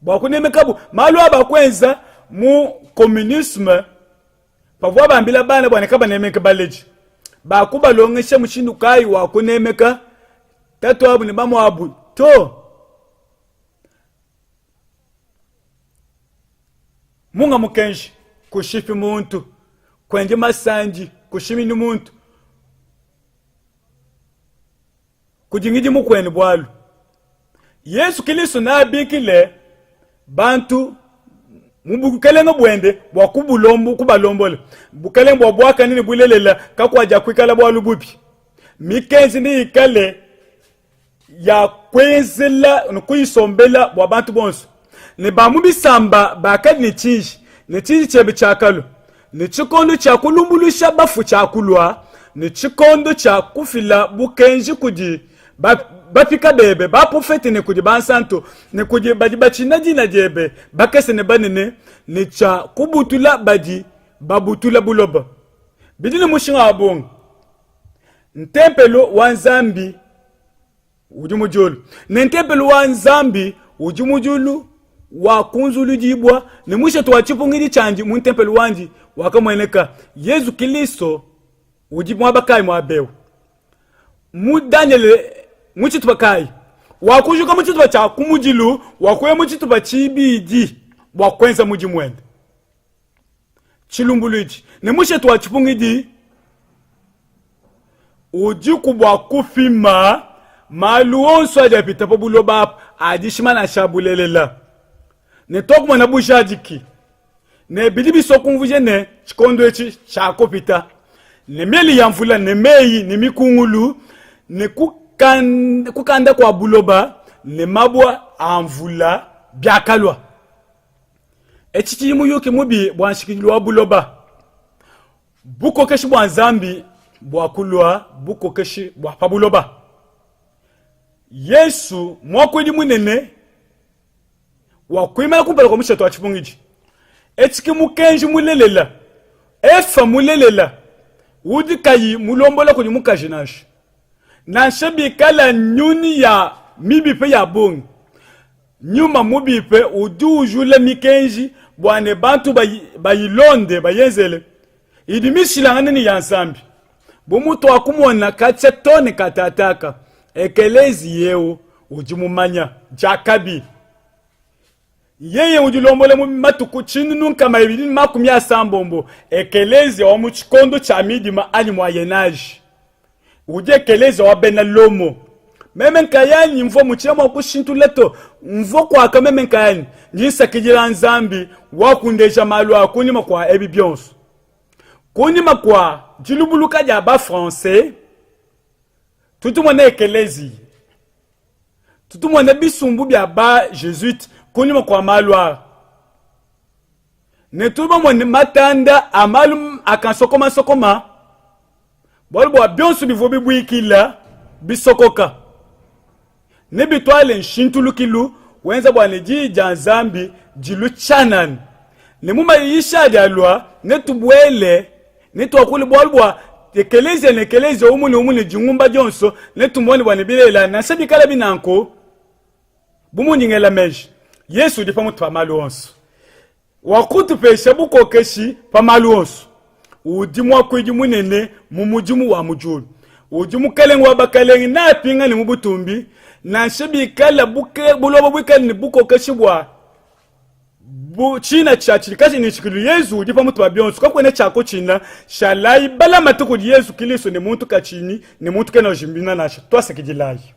B: bua kunemekabu malu abo akuenza mu communisme Pavua bambila bana bua ne kabanemeki baledi, bakubalongesha mushindu kayi wa kunemeka tatuabu ne mamuabu to. Munga mukenji, kushipi muntu, kuendi masandi, kushimini muntu. Kudingidi mukuenu bualu. Yesu Kilisto neabikile bantu mu bukelenge buende bua kubulombo kubalombola. Bukelenge bua buakane ne bulelela kakuadia kuikala bualu bubi. Mikenji neyikale ya kuenzela ne kuyisombela bua bantu bonso. Ne ba mu bisamba bakadi ne tshiji, ne tshiji tshiebe tshiakalua, ne tshikondo tshia kulumbuluisha bafu tshiakulua, ne tshikondo tshia kufila bukenji kudi bapika bebe baprofete ne kudi bansanto ne kudi badi batshina dina diebe, bakese ne banene, ne tshia kubutula badi babutula buloba. Bidi ne mushinga wa bungi. Ntempelo wa Nzambi udi mu diulu, ne ntempelo wa Nzambi udi mu diulu wakunzuludibua, ne mushete wa tshipungidi tshiandi mu ntempelo wandi wakamueneka. Yezu Kilisto udi muaba kayi muaba eu? Mu Danyele mu tshitupa kayi? Wakujuka mu tshitupa tshia kumudilu, wakuya mu tshitupa tshibidi bua kuenza mudimu wende. Tshilumbuluidi ne mushete wa tshipungidi udiku bua kupima malu onso adi apita pa buloba apa a dishima nansha a bulelela, ne tuakumona bujadiki ne bidi bisua kumvuija ne tshikondo etshi tshiakupita ne mieli ya mvula ne meyi ne mikungulu ne kukanda, kukanda kua buloba ne mabua a mvula biakalua. Etshi tshidi muyuki mubi bua nshikidilu wa buloba. Bukokeshi bua Nzambi bua kulua bukokeshi bua pa buloba. Yesu muakuidi munene wakuimana kumpala kua mushete wa tshipungidi. Etshi ke mukenji mulelela, efa mulelela udi kayi mulombola kudi mukaji nansha. Nansha bikala nyunyi ya mibipe ya bungi, nyuma mubipe udi ujula mikenji bua ne bantu bayilonde bayenzele idi mishilangane ne ya Nzambi. Bu mutuakumona katshia too ne katataka, ekeleziya eu udi mumanya diakabi. Yeye udi ulombola mu matuku 1260 ekeleziya wa mu tshikondo tshia midima anyi Moyen Age. Udi ekeleziya wa bena Lomo. Meme nkayanyi mvua mutshina mua kushintulula to, mvua kuaka meme nkayanyi. Ndi nsakidila Nzambi wakundeja malu a kunyima kua ebi bionso. Kunyima kua dilubuluka dia ba Français, tudi tumona ekeleziya tutumona bisumbu bia ba jesuite kunyima kua malu aa ne tudi bamone matanda a malu akansokomasokoma bualu bua bionso bivua bibuikila bisokoka ne bituale nshintulukilu wenza bua ne diyi dia Nzambi dilu tshianana ne mu mayisha adi alua netubuele Netuakule bualu bua ekeleziya ne ekeleziya umue ne umue ne dingumba dionso, netumone bua ne bilelela, nansha bikalabi nanku, bu mundi ngela meji, Yesu udi pa mutu pa malu onso, wakutupesha bukokeshi pa malu onso, udi muakuidi munene mu mudimu wa mu diulu, udi mukelenge wa bakelenge, neapingane mu butumbi, nansha bikala buloba buikale ne bukokeshi bua bu tshina tshia tshidi katshi ne nshikidilu Yezu udi pa mutu pa bionso, kakuena tshia kutshina. Shalayi balamate kudi Yezu Kilisto ne muntu katshinyi ne muntu kena ujimbina nansha. Tuasakidilayi.